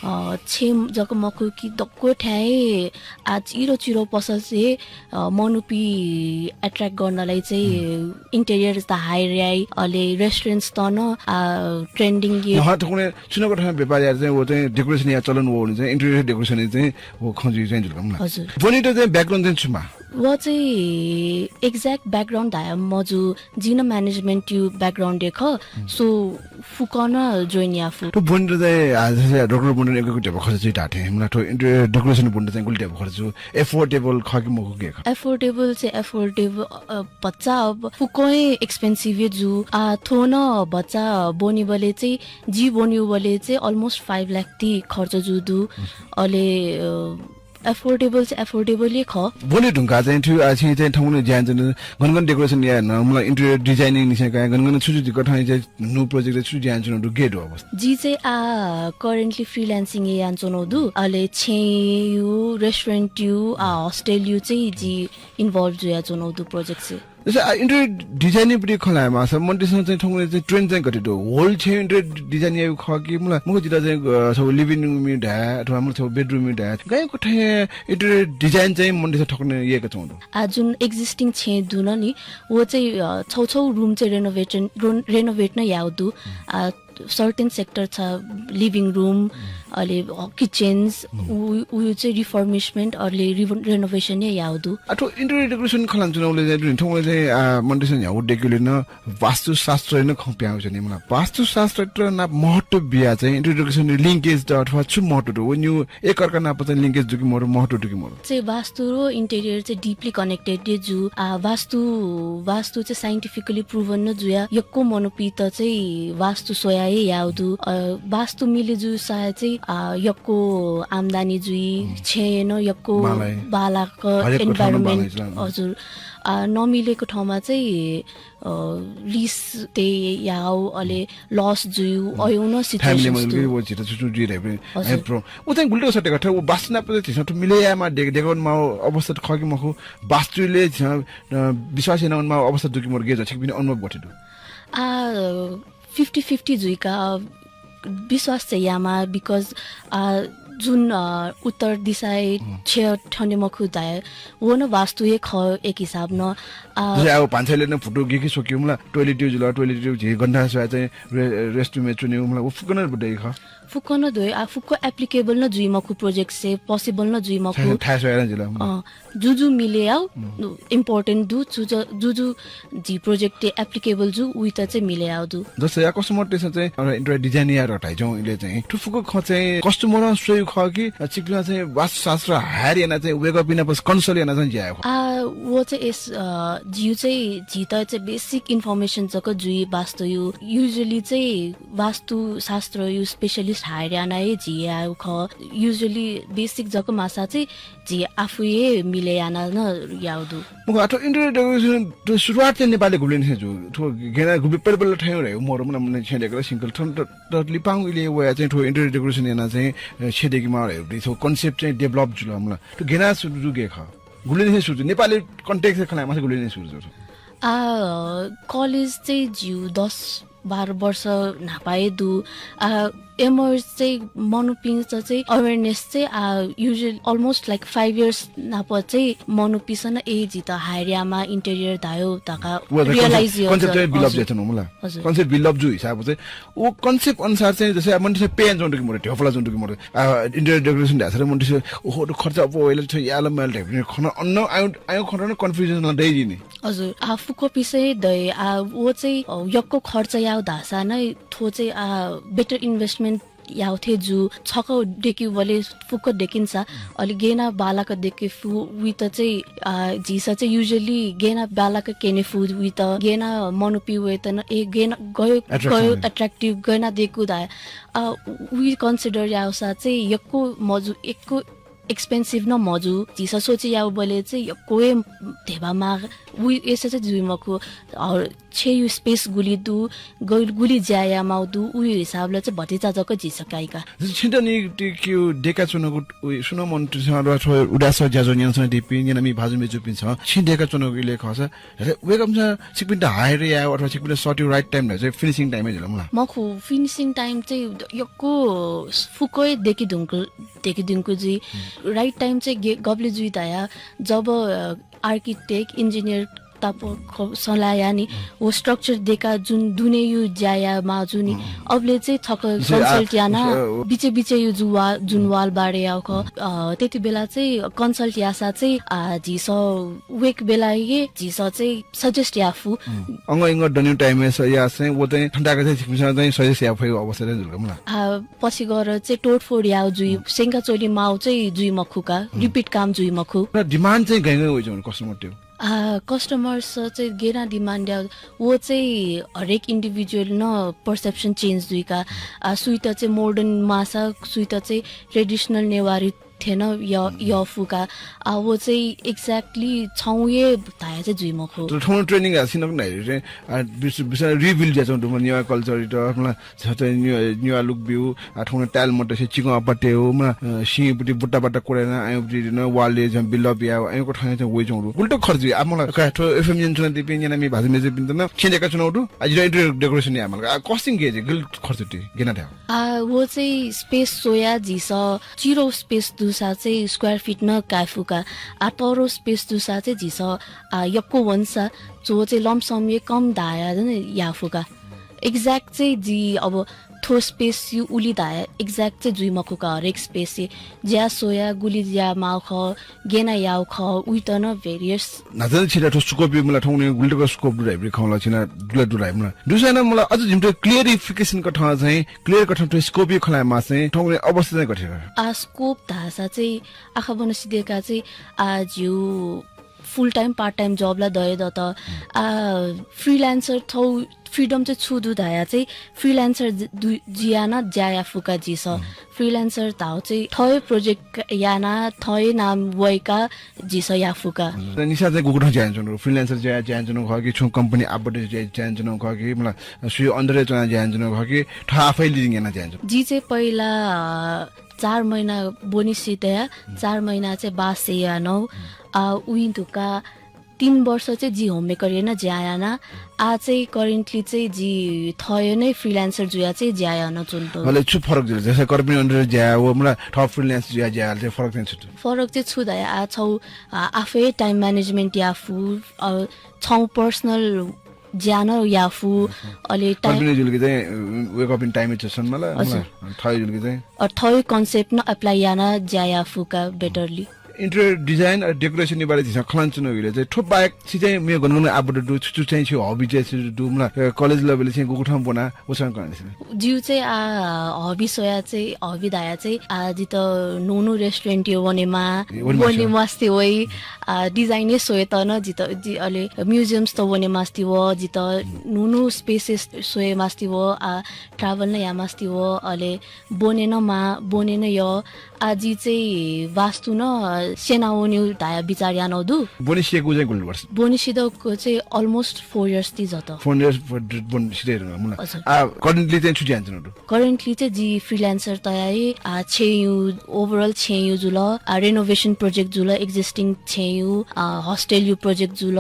अ, छेँ जक मखु कि दक्व थाय् आ चिरो चिरो पसल चाहिँ, अ, मनूपि attract गर्नलाई चाहिँ interiors त hire याइ, अले restaurants त न, आ, trending ये। हँ, थौंकन्हय् छुं नं कथं व्यापार यार चाहिँ व चाहिँ decoration या चलन वःगुलिं चाहिँ interior decoration चाहिँ व खँ जुइ चाहिँ जुल का मला। हजुर। ब्वनेत चाहिँ background चाहिँ छु मा? व चाहिँ exact background धाया मजु, जि न management यु background ए खः, so फुक्कं join या फु। थ्व ब्वनेत चाहिँ, आ, जस्तै doctor ब्वनेत यक्व ध्यबा खर्च जुइ धाःथें, मला थ्व interior decoration ब्वनेत चाहिँ गुलि ध्यबा खर्च जु, affordable खः कि मखु गे खः? Affordable चाहिँ affordable, अ, भचा अब फुक्कं expensive ए जु। आ, थ्व न भचा ब्वनेबले चाहिँ, जि ब्वनेबले चाहिँ almost five lakh ति खर्च जु दु। अले, अ, affordable चाहिँ affordable ए खः। ब्वने धुंका चाहिँ थ्व, आ, छिं चाहिँ थौंकन्हय् ज्या यानाच्वना, गन गन decoration याये न, मला interior designing निसें काय् गन गन छु छु कथं चाहिँ न्हू project छु ज्या यानाच्वना दु, गे दु अवस्था? जि चाहिँ आ currently freelancing ए यानाच्वना दु। अले छेँ यु, restaurant यु, आ hostel यु चाहिँ जि involve जुयाच्वना दु project से। जस्तै, आ, interior designing पट्टि खँ ल्हाये माःसा, मनूतय्सं चाहिँ थौंकन्हय् चाहिँ trend चाहिँ गथे दु? Whole छेँ interior design याइगु खः कि, मला, मखु जितः चाहिँ, अ, छगू living room यु धाये, अथवा मला छगू bedroom यु धाये। गय् कथं interior design चाहिँ मनूतय्सं थौंकन्हय् यायेकाच्वंगु दु? आ, जुन existing छेँ दु न नि, व चाहिँ, अ, छगू छगू room चाहिँ renovation, रो-, renovate न याउ दु। आ, certain sector छ, living room, अले, अ, kitchens, उ, उ चाहिँ refurbishment, अले रिव-, renovation या याउ दु। आ, थ्व interior decoration खँ ल्हानाच्वनाबलय् चाहिँ, थौंकन्हय् चाहिँ, आ, मनूतय्सं न्ह्यागु दय्केबलय् नं वास्तुशास्त्र नं खँ पिहां वःगु नि, मला। वास्तुशास्त्र नाप महत्व बिया चाहिँ interior decoration linkage त अथवा छु महत्व दु? व निउ एकअर्का नाप चाहिँ linkage दु कि मरु, महत्व दु कि मरु? चाहिँ वास्तु र interior चाहिँ deeply connected ए जु। आ, वास्तु, वास्तु चाहिँ scientifically proven न जुया। यक्व मनूपित चाहिँ वास्तु स्वया हे याउ दु। अ, वास्तु मिले जुसा चाहिँ, आ, यक्व आम्दानी जुइ, छेँ न यक्व बालाक environment, हजुर। आ, नमिलेको ठाउँमा चाहिँ अ, lease ते याउ, अले loss जुइउ, अयु न situation दु। Family मा व झित छु छु जुइ धाइबलय्, हजुर। उ चाहिँ गुलि दु सत्य कथा, व वास्तु नाप चाहिँ झीसं थ्व मिले यायेमाः दे-, देकं माउ अवस्था खः कि मखु, वास्तुले झीसं, अ, विश्वास याना वनेमाउ अवस्था दु कि मरु, गे जू, छिकपिनि अनुभव गथे दु? आ, fifty fifty जुइका, अ, विश्वास चाहिँ यायेमाः, because, आ, जुन, अ, उत्तर दिशाय् छेँ थने मखु धाये, व न वास्तु हे खः एक हिसाब न। आ, जस्तै अब भान्साय् लय् नं भुतू गिखि स्वकिउ मला, toilet यु जुल, toilet यु झी गन्थाय् स्वया चाहिँ रे-, restroom य् च्वनेउ मला, व फुक्क नं बुद्धि खः। फुक्क नं दु, आ, फुक्क applicable नं जुइ मखु project से, possible नं जुइ मखु। थाय्, थाय् स्वया नं जुल। अँ, जुजु मिले आउ, important दु, जुज-, जुजु झी project ए applicable जु, उइत चाहिँ मिले आउ दु। जस्तै या customer तेसं चाहिँ, अ, interior design या धाइच्वं इले चाहिँ, थ्व फुक्क खँ चाहिँ customer स्वयु खः कि, अ, छिकपिं चाहिँ वास्तुशास्त्र hire याना चाहिँ wake up याना बस consult याना चाहिँ ज्या खः? आ, व चाहिँ यस, अ, झिउ चाहिँ, झीत चाहिँ basic information जक जुइ वास्तु यु। Usually चाहिँ वास्तुशास्त्र यु specialist hire याना हे झी याउ खः। Usually basic जक मासा चाहिँ झी आफू हे मिले याना न याउ दु। मखु, आ, थ्व interior decoration थ्व सुरुवात चाहिँ नेपालय् गुबलें निसें जु? थ्व गेना गुबलें पहिले पहिले थें रह्यो, मोर मन मन छेँ देकल single थन त, त लिपांगु इले वया चाहिँ थ्व interior decoration याना चाहिँ, अ, छेँ देकि मार रह्यो। थ्व concept चाहिँ develop जुल मला। थ्व गेना सुरु जु गे खः? गुलिं सुरु नेपाली कन्टेक्स्ट खनाइ मासे गुलिं सुरु आ कलेज चाहिँ जिउ दस बाह्र वर्ष न्हापाए दु। आ एमर्स चाहिँ मनोपिंस चाहिँ अवेरनेस चाहिँ आ usual almost like five years नाप चाहिँ मनोपिंस न ए जित हायर यामा इन्टेरियर धायो ताका रियलाइज कन्सेप्ट बिलअप जेथन मला। कन्सेप्ट बिलअप जु हिसाब चाहिँ ओ कन्सेप्ट अनुसार चाहिँ जसे मन्टिसे पेन जोन कि मोरे ढ्योफला जोन कि मोरे इन्टेरियर डेकोरेसन ढ्यासर मन्टिसे ओहो खर्च अब ओइल छ याल माल ढ्याप खन अन्न आयो आयो खन कन्फ्युजन न दइ जिनी। हजुर आ फुक्क पिसै दइ आ वो चाहिँ यक्को खर्च याव धासा नै थो चाहिँ आ बेटर इन्भेस्टमेन्ट याव थे जु छक डेक्यु वले फुक्क डेकिन्सा अलि गेना बालाक डेके फु वित चाहिँ आ झिस चाहिँ युजुअली गेना बालाक केने फु वित गेना मनोपि वेतन ए गेना गयो गयो अट्र्याक्टिभ गेना देकु दा आ वी कन्सिडर यावसा चाहिँ यक्को मजु यक्को एक्सपेन्सिभ न मजु झिस सोचे याव बले चाहिँ यक्को ए धेबा मा वी एसे चाहिँ जुइ मखु छेयु स्पेस गुलि दु गुलि ज्या या माउ दु उयु हिसाबले चाहिँ भतिचा जक झिस काइका। छिन्त नि क्यु डेका च्वनगु सुन मन उदास ज्याजो न्यानसन दिपिं न्यानामि भाजु मेजुपिं छ छि डेका च्वनगु इले खस वेकम छ छिकपिन्त हायर या अथवा छिकपिन्त सट्यु राइट टाइम चाहिँ फिनिसिङ टाइम जुल मला। मखु फिनिसिङ टाइम चाहिँ यक्को फुक्कै देखि धुंकु देखि धुंकु जुइ राइट टाइम चाहिँ गबले जुइ धाया जब आर्किटेक्ट इन्जिनियर ताप सल्लाह यानी वो स्ट्रक्चर देका जुन दुने यु ज्या या मा जुनी अबले चाहिँ थक कन्सल्ट याना बिचे बिचे यु जुवा जुन वाल बारे याउ ख त्यति बेला चाहिँ कन्सल्ट यासा चाहिँ आ झिस वेक बेला ये झिस चाहिँ सजेस्ट याफु। अंग इंग दन्यु टाइम या चाहिँ वो चाहिँ ठन्डाका चाहिँ छिकपिन्सं चाहिँ सजेस्ट याफु अवस्था जुल मला। आ पछि गएर चाहिँ तोडफोड याउ जुइ सेंका चोली माउ चाहिँ जुइ मखुका रिपिट काम जुइ मखु। डिमान्ड चाहिँ गैगै वइ जुन कस्टमर त्यो आ कस्टमर्स चाहिँ गेना डिमान्ड या वो चाहिँ हरेक इन्डिभिजुअल न पर्सेप्सन चेन्ज दुइका आ सुइत चाहिँ मोडर्न मासा सुइत चाहिँ ट्रेडिसनल नेवारी थेन यफुका आ वो चाहिँ एक्ज्याक्टली छौँ ये धाया चाहिँ जुइ मखु। तर ठौँ ट्रेनिङ हासिन नै रे बिस बिस रिबिल्ड ज्याचौँ दुम नेवा कल्चर इट मला छ चाहिँ न्यु न्युवा लुक बिउ आ ठौँ टाइल मत से चिकन अपटे हो मला सिंहपति बुट्टा बट्टा कोरेना आयुपति न वाले झं बिल्डअप या आयुको ठाने चाहिँ वइ चौँ रु गुल्टो खर्च आ मला का ठो एफएम जन चुना दिपिं जना मि भाजु मेजे पिन्त न छिने का चुना उठु आ जिरो इन्टर डेकोरेसन या मला आ कस्टिङ गेज गुल खर्च ति गेना था। आ वो चाहिँ स्पेस सोया झिस चिरो स्पेस दुसा चाहिँ स्क्वायर फिट न कायफुका आ तरो स्पेस दुसा चाहिँ झिस आ यक्को वंसा जो चाहिँ लमसम ये कम धाया याफुका। एक्ज्याक्ट चाहिँ जि अब थो स्पेस यु उलि धाया एक्ज्याक्ट चाहिँ जुइ मखुका हरेक स्पेस ये ज्या सोया गुलि ज्या माउ ख गेना याउ ख उइत न भेरियस। नाजन छिला थो स्कोप मला ठौने गुल्टक स्कोप दुराइब्री खौला छिना दुला दुराइ मला दुसैना मला अझ जिमटे क्लियरिफिकेसन कथं चाहिँ क्लियर कथं थो स्कोप खलाय मा चाहिँ ठौने अवस्था चाहिँ गठे। आ स्कोप धासा चाहिँ आखा बन सिदेका चाहिँ आ जिउ फुल टाइम पार्ट टाइम जबला दये दत आ फ्रिलान्सर थौ फ्रिडम चाहिँ छु दु धाया चाहिँ फ्रिलान्सर जियाना ज्या याफुका जिस फ्रिलान्सर धाउ चाहिँ थय प्रोजेक्ट याना थय नाम वयका जिस याफुका। निसा चाहिँ गुगुठं ज्या याना च्वनु फ्रिलान्सर ज्या ज्या याना च्वनु खः कि छु कम्पनी आबद्ध ज्या ज्या याना च्वनु खः कि मला सुयो अन्तरे च्वना ज्या याना च्वनु खः कि थ आफै लिडिङ याना ज्या याना च्वनु। जि चाहिँ पहिला चार महिना बोनिस सितया चार महिना चाहिँ बास यानौ आ उइ धुका तीन वर्ष चाहिँ जि होममेकर याना ज्या याना आ चाहिँ करेन्टली चाहिँ जि थय नै फ्रिलान्सर जुया चाहिँ ज्या याना च्वन्तो। भले छु फरक जुल जैसे कर्पिनी अन्डर ज्या वो मला थ फ्रिलान्स ज्या ज्या चाहिँ फरक चाहिँ छु। फरक चाहिँ छु धाया आ छौ आफै टाइम म्यानेजमेन्ट याफु छौ पर्सनल ज्या न याफु अले टाइम जुल कि चाहिँ wake up in time it's सन मला थय जुल कि चाहिँ अ थय कन्सेप्ट न अप्लाई याना ज्या याफुका betterly. Interior design a decoration बारे झिसा खलान चुनो विले चाहिँ थो बायक छि चाहिँ मे गनगन आबद्ध दु छु छु चाहिँ छु हबी चाहिँ छु दु मला कलेज लेभल चाहिँ गुगु ठाउँ बना उसन कन। जिउ चाहिँ आ हबी सोया चाहिँ हबी धाया चाहिँ आ जित नुनु रेस्टुरेन्ट यो वनेमा वनेमा स्ते वइ आ डिजाइन सोय त न जित जि अले म्युजियम्स त वनेमा स्ते व जित नुनु स्पेसेस सोय मास्ते व आ ट्राभल न या मास्ते व अले बोने न मा बोने न य आ जि चाहिँ वास्तु न सेनावन्यु धाया विचार यानौ दु। बोनिसियागु चाहिँ गुल्ड वर्ष। बोनिसिदको चाहिँ almost four years ति जत। Four years बोनिसिदे मुला। हजुर। आ currently चाहिँ छु ज्यान चुनौ दु? Currently चाहिँ जि freelancer तयाई आ छेयु overall छेयु जुल, आ renovation project जुल, existing छेयु, आ hostel यु project जुल,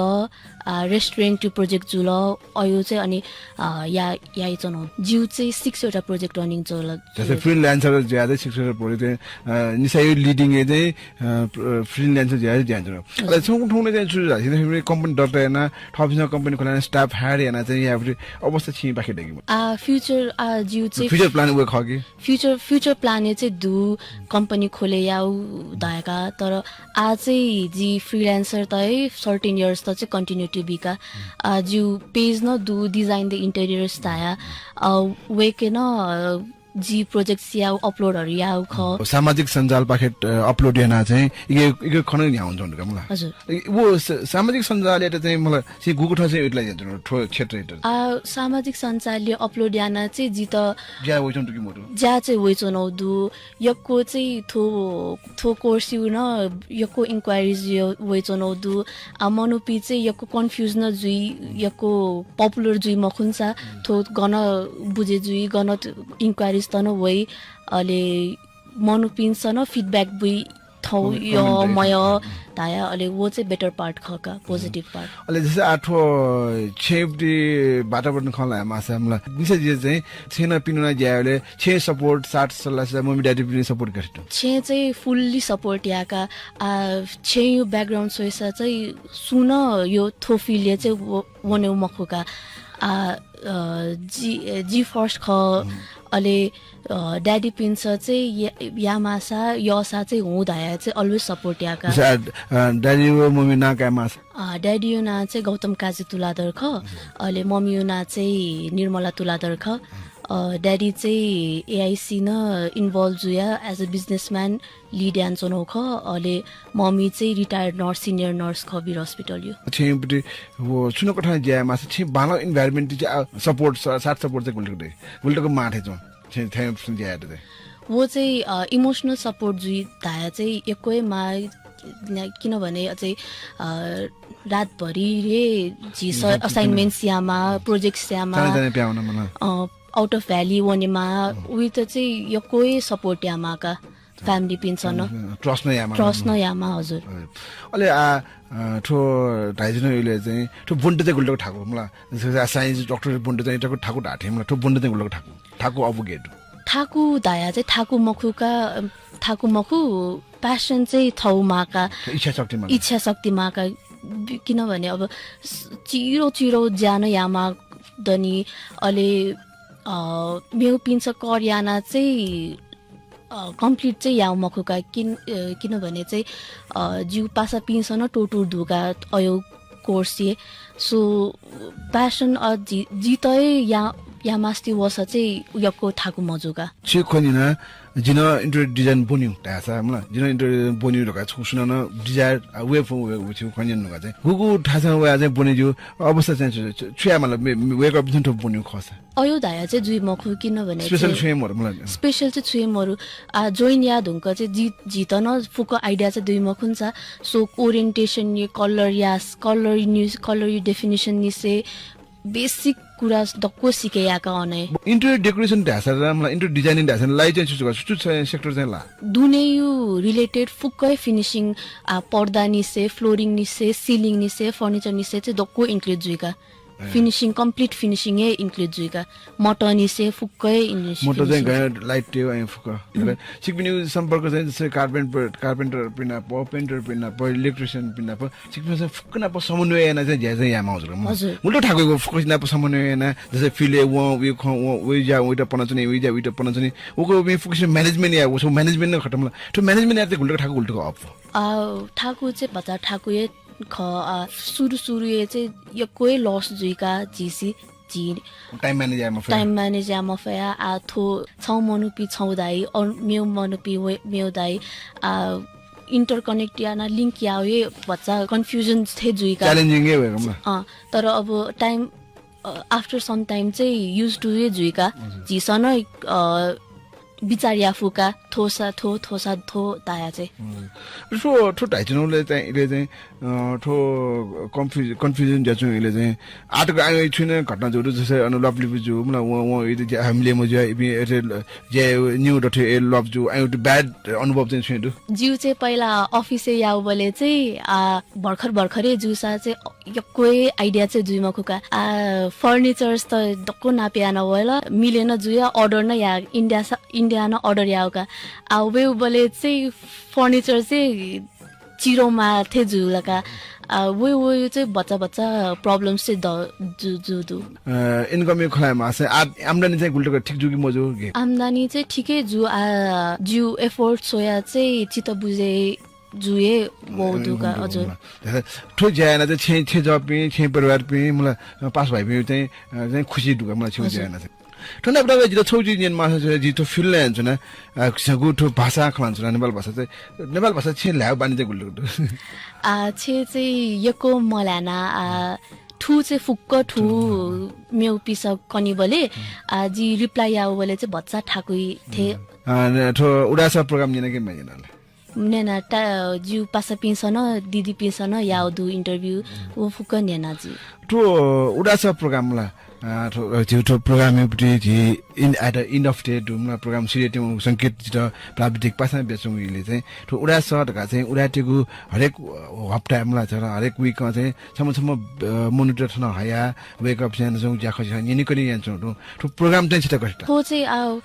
आ restaurant यु project जुल, अयु चाहिँ अनि आ या याइ चनौ। जिउ चाहिँ six वटा project running जुल। जस्तै freelancer ज्यादा six वटा project चाहिँ निसायु leading ए चाहिँ freelancer ज्यादा ज्यान चनौ। अले छुं ठुंगु चाहिँ छु जा सिने company दर्ता याना थपिसं company खोला staff hire याना चाहिँ या अवस्था छि बाखे दगी। आ future आ जिउ चाहिँ future plan वे खगी। Future future plan ए चाहिँ दु company खोले याउ धायका तर आ चाहिँ जि freelancer तय thirteen years त चाहिँ continue to बिका। आ जिउ page न दु design the interiors धाया। आ वेके न जि project याउ upload हरु याउ ख। सामाजिक सञ्जाल पाखे upload याना चाहिँ इगे इगे खन न्याउ हुन्छ का मुला। हजुर। वो सामाजिक सञ्जाल यात चाहिँ मुला चाहिँ गुगु ठ चाहिँ utilize यात ठो क्षेत्र यात। आ सामाजिक सञ्जालले upload याना चाहिँ जित ज्या वइचन तुकी मोटु। ज्या चाहिँ वइचनौ दु। यक्को चाहिँ थो थो course यु न यक्को inquiries वइचनौ दु। आ मनुपि चाहिँ यक्को confuse न जुइ यक्को popular जुइ मखुन्सा थो गन बुझे जुइ गन inquiries तन वइ। अले मनुपिन्सन feedback बुइ थौ comment यो मय धाया अले वो चाहिँ better part खका positive part। अले जस्तै आठो छेबडी वातावरण खला मासा मुला निसा जे चाहिँ छेना पिनुना ज्याले छे support साथ सल्लाह से मम्मी daddy पिनु support गर्छ। छे चाहिँ fully support याका आ छे यु background सोइसा चाहिँ सुन यो थो field या चाहिँ वने मखुका। आ जी जी first ख। अले daddy पिन्स चाहिँ यामासा यसा चाहिँ हुँ धाया चाहिँ always support याका। Daddy व मम्मी ना काय मासा। Daddy यु ना चाहिँ गौतम काजी तुलाधर ख। अले मम्मी यु ना चाहिँ निर्मला तुलाधर ख। Daddy चाहिँ एआइसी न involve जुया as a businessman lead यान चनौ ख। अले मम्मी चाहिँ retired nurse senior nurse ख वीर hospital यु। छें पति वो सुन कथा ज्या मासा छें बाला environment चाहिँ support साथ support चाहिँ गुल्टक दे गुल्टक माठे चो। छें थें सुन ज्या दे। वो चाहिँ emotional support जुइ धाया चाहिँ यक्को मा किनभने अझै रातभरि रे झिस assignments यामा projects यामा out of valley वनेमा उइ त चाहिँ यक्को support यामा का। Family पिन्सन trust न यामा trust न यामा हजुर। अले आ थो धाइजिन इले चाहिँ थो बुन्ट चाहिँ गुल्टक ठाकु मला। Science doctor बुन्ट चाहिँ ठाकु ठाकु धाथे मला थो बुन्ट चाहिँ गुल्टक ठाकु ठाकु अबु गेट। ठाकु धाया चाहिँ ठाकु मखुका ठाकु मखु passion चाहिँ थौ माका। इच्छा शक्ति माका। इच्छा शक्ति माका। किनभने अब चिरो चिरो ज्यान यामा दनि अले मेउ पिन्स कर याना चाहिँ complete चाहिँ याउ मखुका किन किनभने चाहिँ जिउ पासा पिन्स न टोटुर धुका अयो course ये। So passion अ जि जितय या या मास्ति वस चाहिँ यक्को ठाकु मजुका। छि खनिना जिन interior design बुन्यु धासा मला जिन interior design बुन्यु धका छु सुनन desire वे फु वे छु खनिन नुका चाहिँ गुगु ठासा वे चाहिँ बुने जिउ अवस्था चाहिँ छु या मला wake up दिन ठो बुन्यु खसा। अयो धाया चाहिँ जुइ मखु किनभने special छुए मरु मला special चाहिँ छुए मरु। आ join या धुंक चाहिँ जि जित न फुक idea चाहिँ दुइ मखुन्सा। So orientation ये color या color नि color यु definition निसे basic कुरा दक्को सिके याका अने। Interior decoration धासा मला interior designing धासा लाई चाहिँ छु छु sector चाहिँ ला। दुने यु related फुक्कै finishing आ पर्दा निसे flooring निसे ceiling निसे furniture निसे चाहिँ दक्को include जुइका। Finishing complete finishing ए include जुइका। मटनी से फुक्कै English मोटर चाहिँ finishing। गयो लाइट त्यो अँ फुक्क। सिकपिनि सम्पर्क चाहिँ जस्तै carpenter carpenter पिना प painter पिना प electrician पिना प सिकपिनि चाहिँ फुक्क नाप समन्वय याना चाहिँ ज्या चाहिँ यामा हजुर। हजुर। मुल्टो ठाकुको फुक्क नाप समन्वय याना जस्तै फिले व वे ख व वे जा वे त पनचनी वे जा वे त पनचनी। ओको वे फुक्क management या वो management न खतम ल। तो management या ते गुल्टो ठाकु गुल्टो अप। आ ठाकु चाहिँ बता ठाकु ये ख आ सुरु सुरु ये चाहिँ यक्को loss जुइका जिसी जी time manage या मफया। Time manage या मफया आ थो छौ मनुपी छौ दाई और मेउ मनुपी मेउ दाई आ interconnect या ना link या ये बच्चा confusion थे जुइका। Challenging ये वेगम। अ तर अब time after some time चाहिँ used to ये जुइका। जिसन अ बिचाः याये फु का, थ्वसा थ्व, थ्वसा थ्व धाया चाहिँ। हुँ। थ्व, थ्व धाइच्वनागु चाहिँ इले चाहिँ, अ, थ्व कन्फ्युज-, कन्फ्युजन जुयाच्वंगु इले चाहिँ, आःतक आः छुं नं घटना जू दु, जस्तै अन लप लिपा जू, मला वं, वं इले ज्या, हामीले मजुया, इपिं अथे ल-, ज्या न्यू दथुइ ए लप जू, आः त bad अनुभव चाहिँ छुं दु। जिउ चाहिँ पहिला अफिसय् याउबलय् चाहिँ, आ, भर्खर भर्खरै जूसा चाहिँ यक्व हे idea चाहिँ जुइ मखु का। आ, furnitures त दक्व नापे याना वल, मिले नं जुया, order नं या, इन्डिया स-, इन्डिया नं order याउ का। आ, वयेबलय् चाहिँ furniture चाहिँ चिरोमा थें जुल का। आ, वय्, वय् चाहिँ बच्चा बच्चा problems चाहिँ द-, जु-, जु दु। अ, income खँ ल्हायेमाःसा आ-, आम्दानी चाहिँ गुलि तक ठीक जू कि मजू गे? आम्दानी चाहिँ ठीकै जू, आ, जिउ effort स्वया चाहिँ चित्त बुझे जुए वउ दु का, हजुर। थ्व ज्या याना चाहिँ छेँ, छेँ जःपिं, छेँ परिवारपिं, मला, पासा भाइपिं चाहिँ, अ, चाहिँ खुसी दु का, मला, छिउ ज्या याना चाहिँ। थ्व नाप नाप जितः छौ चिज न्यनेमाःसा चाहिँ जि थ्व field ला यानाच्वना, अ, झीगु थ्व भाषा खँ ल्हानाच्वना, नेपाल भाषा चाहिँ, नेपाल भाषा छेँ ल्हायेगु बानी चाहिँ गुलि दु। आ, छेँ चाहिँ यक्व मल्हाना, आ, थु चाहिँ फुक्क थु मेउपिसं कनिबले, आ, जि reply याउबले चाहिँ भचा थाकुइ थे। अ, न-, थ्व उदास program न्यना कि मन्यना ला? न्यना ता, जिउ पासापिंसं नं, दिदीपिंसं नं याउ दु interview, व फुक्क न्यना जि। थ्व उदास program ला, अ, थ्व, अ, झी थ्व program यु पति झी in, at the end of the day दु, मला, program सिधयेत्यंगु संकेत जितः प्राविधिक पासां बियाच्वंगु इले चाहिँ, थ्व उदास धकाः चाहिँ उदाय्‌तेगु हरेक, अ, हप्ता, मला, झन हरेक week चाहिँ छम्ह छम्ह, अ, मनूत थन हया, वय्‌कःपिसं यानाच्वंगु ज्याखँ न्यनेकने यानाच्वंगु दु। थ्व program चाहिँ छितः गथे ताः? थ्व चाहिँ, आ,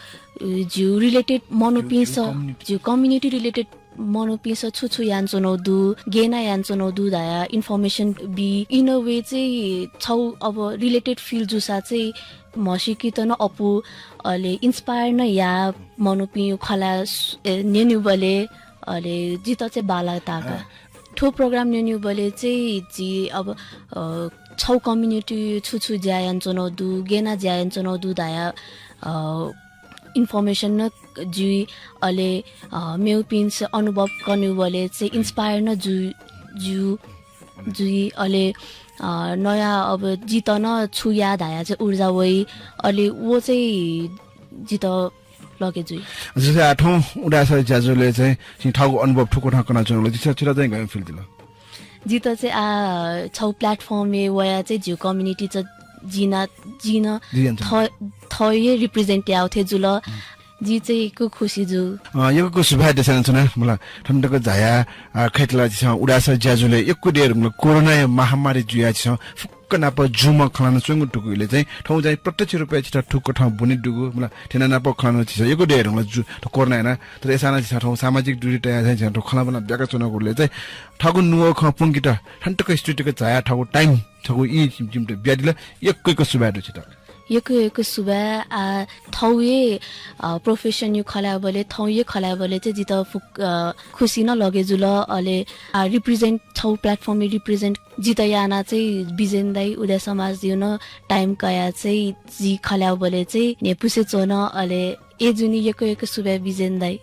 जिउ related मनूपिंसं, जिउ community। जिउ community related मनूपिंसं छु छु यानाच्वनाउ दु, गय् याना यानाच्वनाउ दु धया information बी। In a way चाहिँ छौ अब related field जूसा चाहिँ म्हसीकेत नं अःपु, अले inspire नं या मनूपिं खला स-, ए, न्यनेबले, अले जितः चाहिँ बांला ताका। अँ। थ्व program न्यनेबले चाहिँ जि अब, अ, छौ community छु छु ज्या यानाच्वनाउ दु, गय् याना ज्या यानाच्वनाउ दु धया, अ, information नं जुइ, अले, अ, मेउपिंसं अनुभव कनेबले चाहिँ inspire नं जु-, जु-, जुइ, अले, अ, नया अब जितः नं छु या धया चाहिँ ऊर्जा वइ, अले व चाहिँ जितः लगे जुइ। जस्तै आ थौं उदास ज्याजुले चाहिँ छिं थःगु अनुभव थुकथं कनाच्वंगु, जितः, छितः चाहिँ गय् feel जुल? जितः चाहिँ आ छौ platform य् वया चाहिँ जिउ community च जिना, जिन जियन थ-, थः हे represent याउ थे जुल। जि चाहिँ यक्व खुसी जु। अ, यक्व सुभाय् देछानाच्वना, मला, थन तक झाया, अ, खय्‌तला झीसं उदास ज्याजुले यक्व देर, मला, कोरोनाया महामारी जुया झीसं फुक्क नाप Zoom खँ ल्हानाच्वंगु दुगु इले चाहिँ थौं चाहिँ प्रत्यक्ष रूपय् झीत थुकथं ब्वने दुगु, मला, थेना नाप खँ ल्हानाच्वंगु झीसं यक्व देर, मला, जु-, त कोरोना याना, तर अय्‌सां नं झीसं थौं सामाजिक दूरी तया चाहिँ झीसं थौं खँ ल्हाना ब्याका च्वनागु इले चाहिँ थःगु नुगः खँ प्वंकेत थन तक studio तक झाया थःगु time, थःगु ई जिम-, जिमित बियादिल, यक्व यक्व सुभाय् दु छित। यक्व यक्व सुभाय्। आ, थौ हे, अ, profession यु खँ ल्हायेबले, थौ हे खँ ल्हायेबले चाहिँ जितः फुक्क, अ, खुसी नं लगे जुल, अले, आ, represent, छौ platform य् represent जितः याना चाहिँ बिजेन दाइ, उदाय् समाज जिउ नं time कया चाहिँ जि खँ ल्हायेबले चाहिँ न्ह्यपुसे च्वन, अले ए जुनि यक्व यक्व सुभाय् बिजेन दाइ।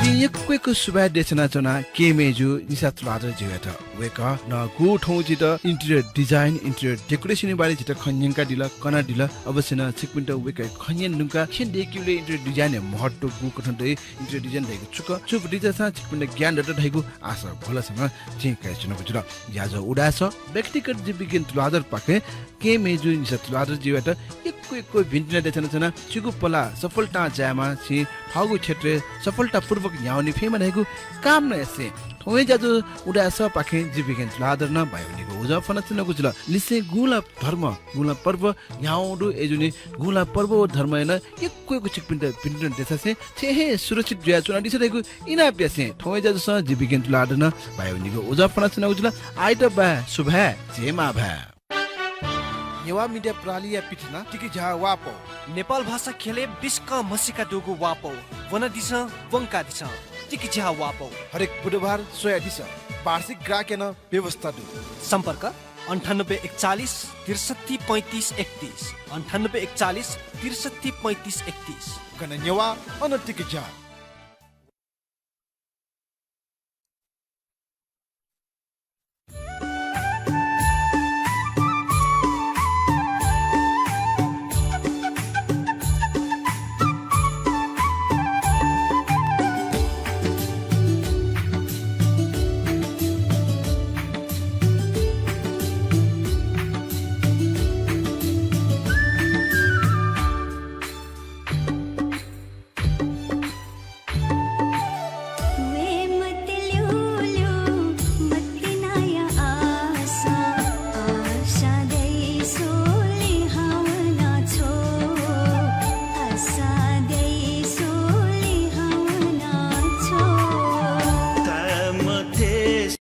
जिं यक्व यक्व सुभाय् देछानाच्वना केहेँ मय्‌जु निशा तुलाधर ज्युयात। वय्‌कलं गु थौं जितः interior design, interior decoration बारे जितः खँ न्यंकादिल, कनादिल। अवश्य नं छिकपिन्त वय्‌कःया खँ न्यने धुंकाः खँ दय्‌केबलय् interior design या महत्व गुकथं दइ, interior design धइगु छु खः, छु बुझाःसां छिकपिन्त ज्ञान दत धइगु आशा भलसा नं जिं कयाच्वनागु जुल। ज्याझ्वः उदास, व्यक्तिगत जीवविज्ञान तुलाधरपाखें केहेँ मय्‌जु निशा तुलाधर ज्युयात यक्व यक्व भिंतुना देछानाच्वना। छिगु पलाः सफलतां जायेमा, छिं थःगु क्षेत्रय् सफलतापूर्वक न्ह्यावने फयेमा धइगु कामना यासें थौं हे ज्याझ्वः उदासपाखें जीवविज्ञान तुलाधर नं भाय्‌या निगः उजं फ्वनाच्वनागु जुल। लिसें गुंला धर्म, गुंला पर्व न्ह्यावं दु, अय्‌जूगुलिं गुंला पर्व व धर्मया नं यक्व यक्व छिकपिन्त भिंतुना देछासें थें हे सुरक्षित जुयाच्वनादिसँ धइगु इनाप यासें थौं हे ज्याझ्वलय् जीवविज्ञान तुलाधर नं भाय्‌या निगः उजं फ्वनाच्वनागु जुल। आइतबाय् सुभाय्, जय मांभाय्। नेवाः मिडिया प्रणालीया पिथनाः तिकिझ्याः वापौ। नेपाल भाषा ख्यलय् बिस्कं म्हसीका दुगु वापौ। वनादिसँ, वंकादिसँ। तिकिझ्याः वापौ। हरेक बुधबार स्वयादिसँ। वार्षिक ग्राहकया नं व्यवस्था दु। सम्पर्क अन्ठानब्बे एकचालिस त्रिसट्ठी पैँतिस एकतिस, अन्ठानब्बे एकचालिस त्रिसट्ठी पैँतिस एकतिस। गन नेवाः, अन तिकिझ्याः।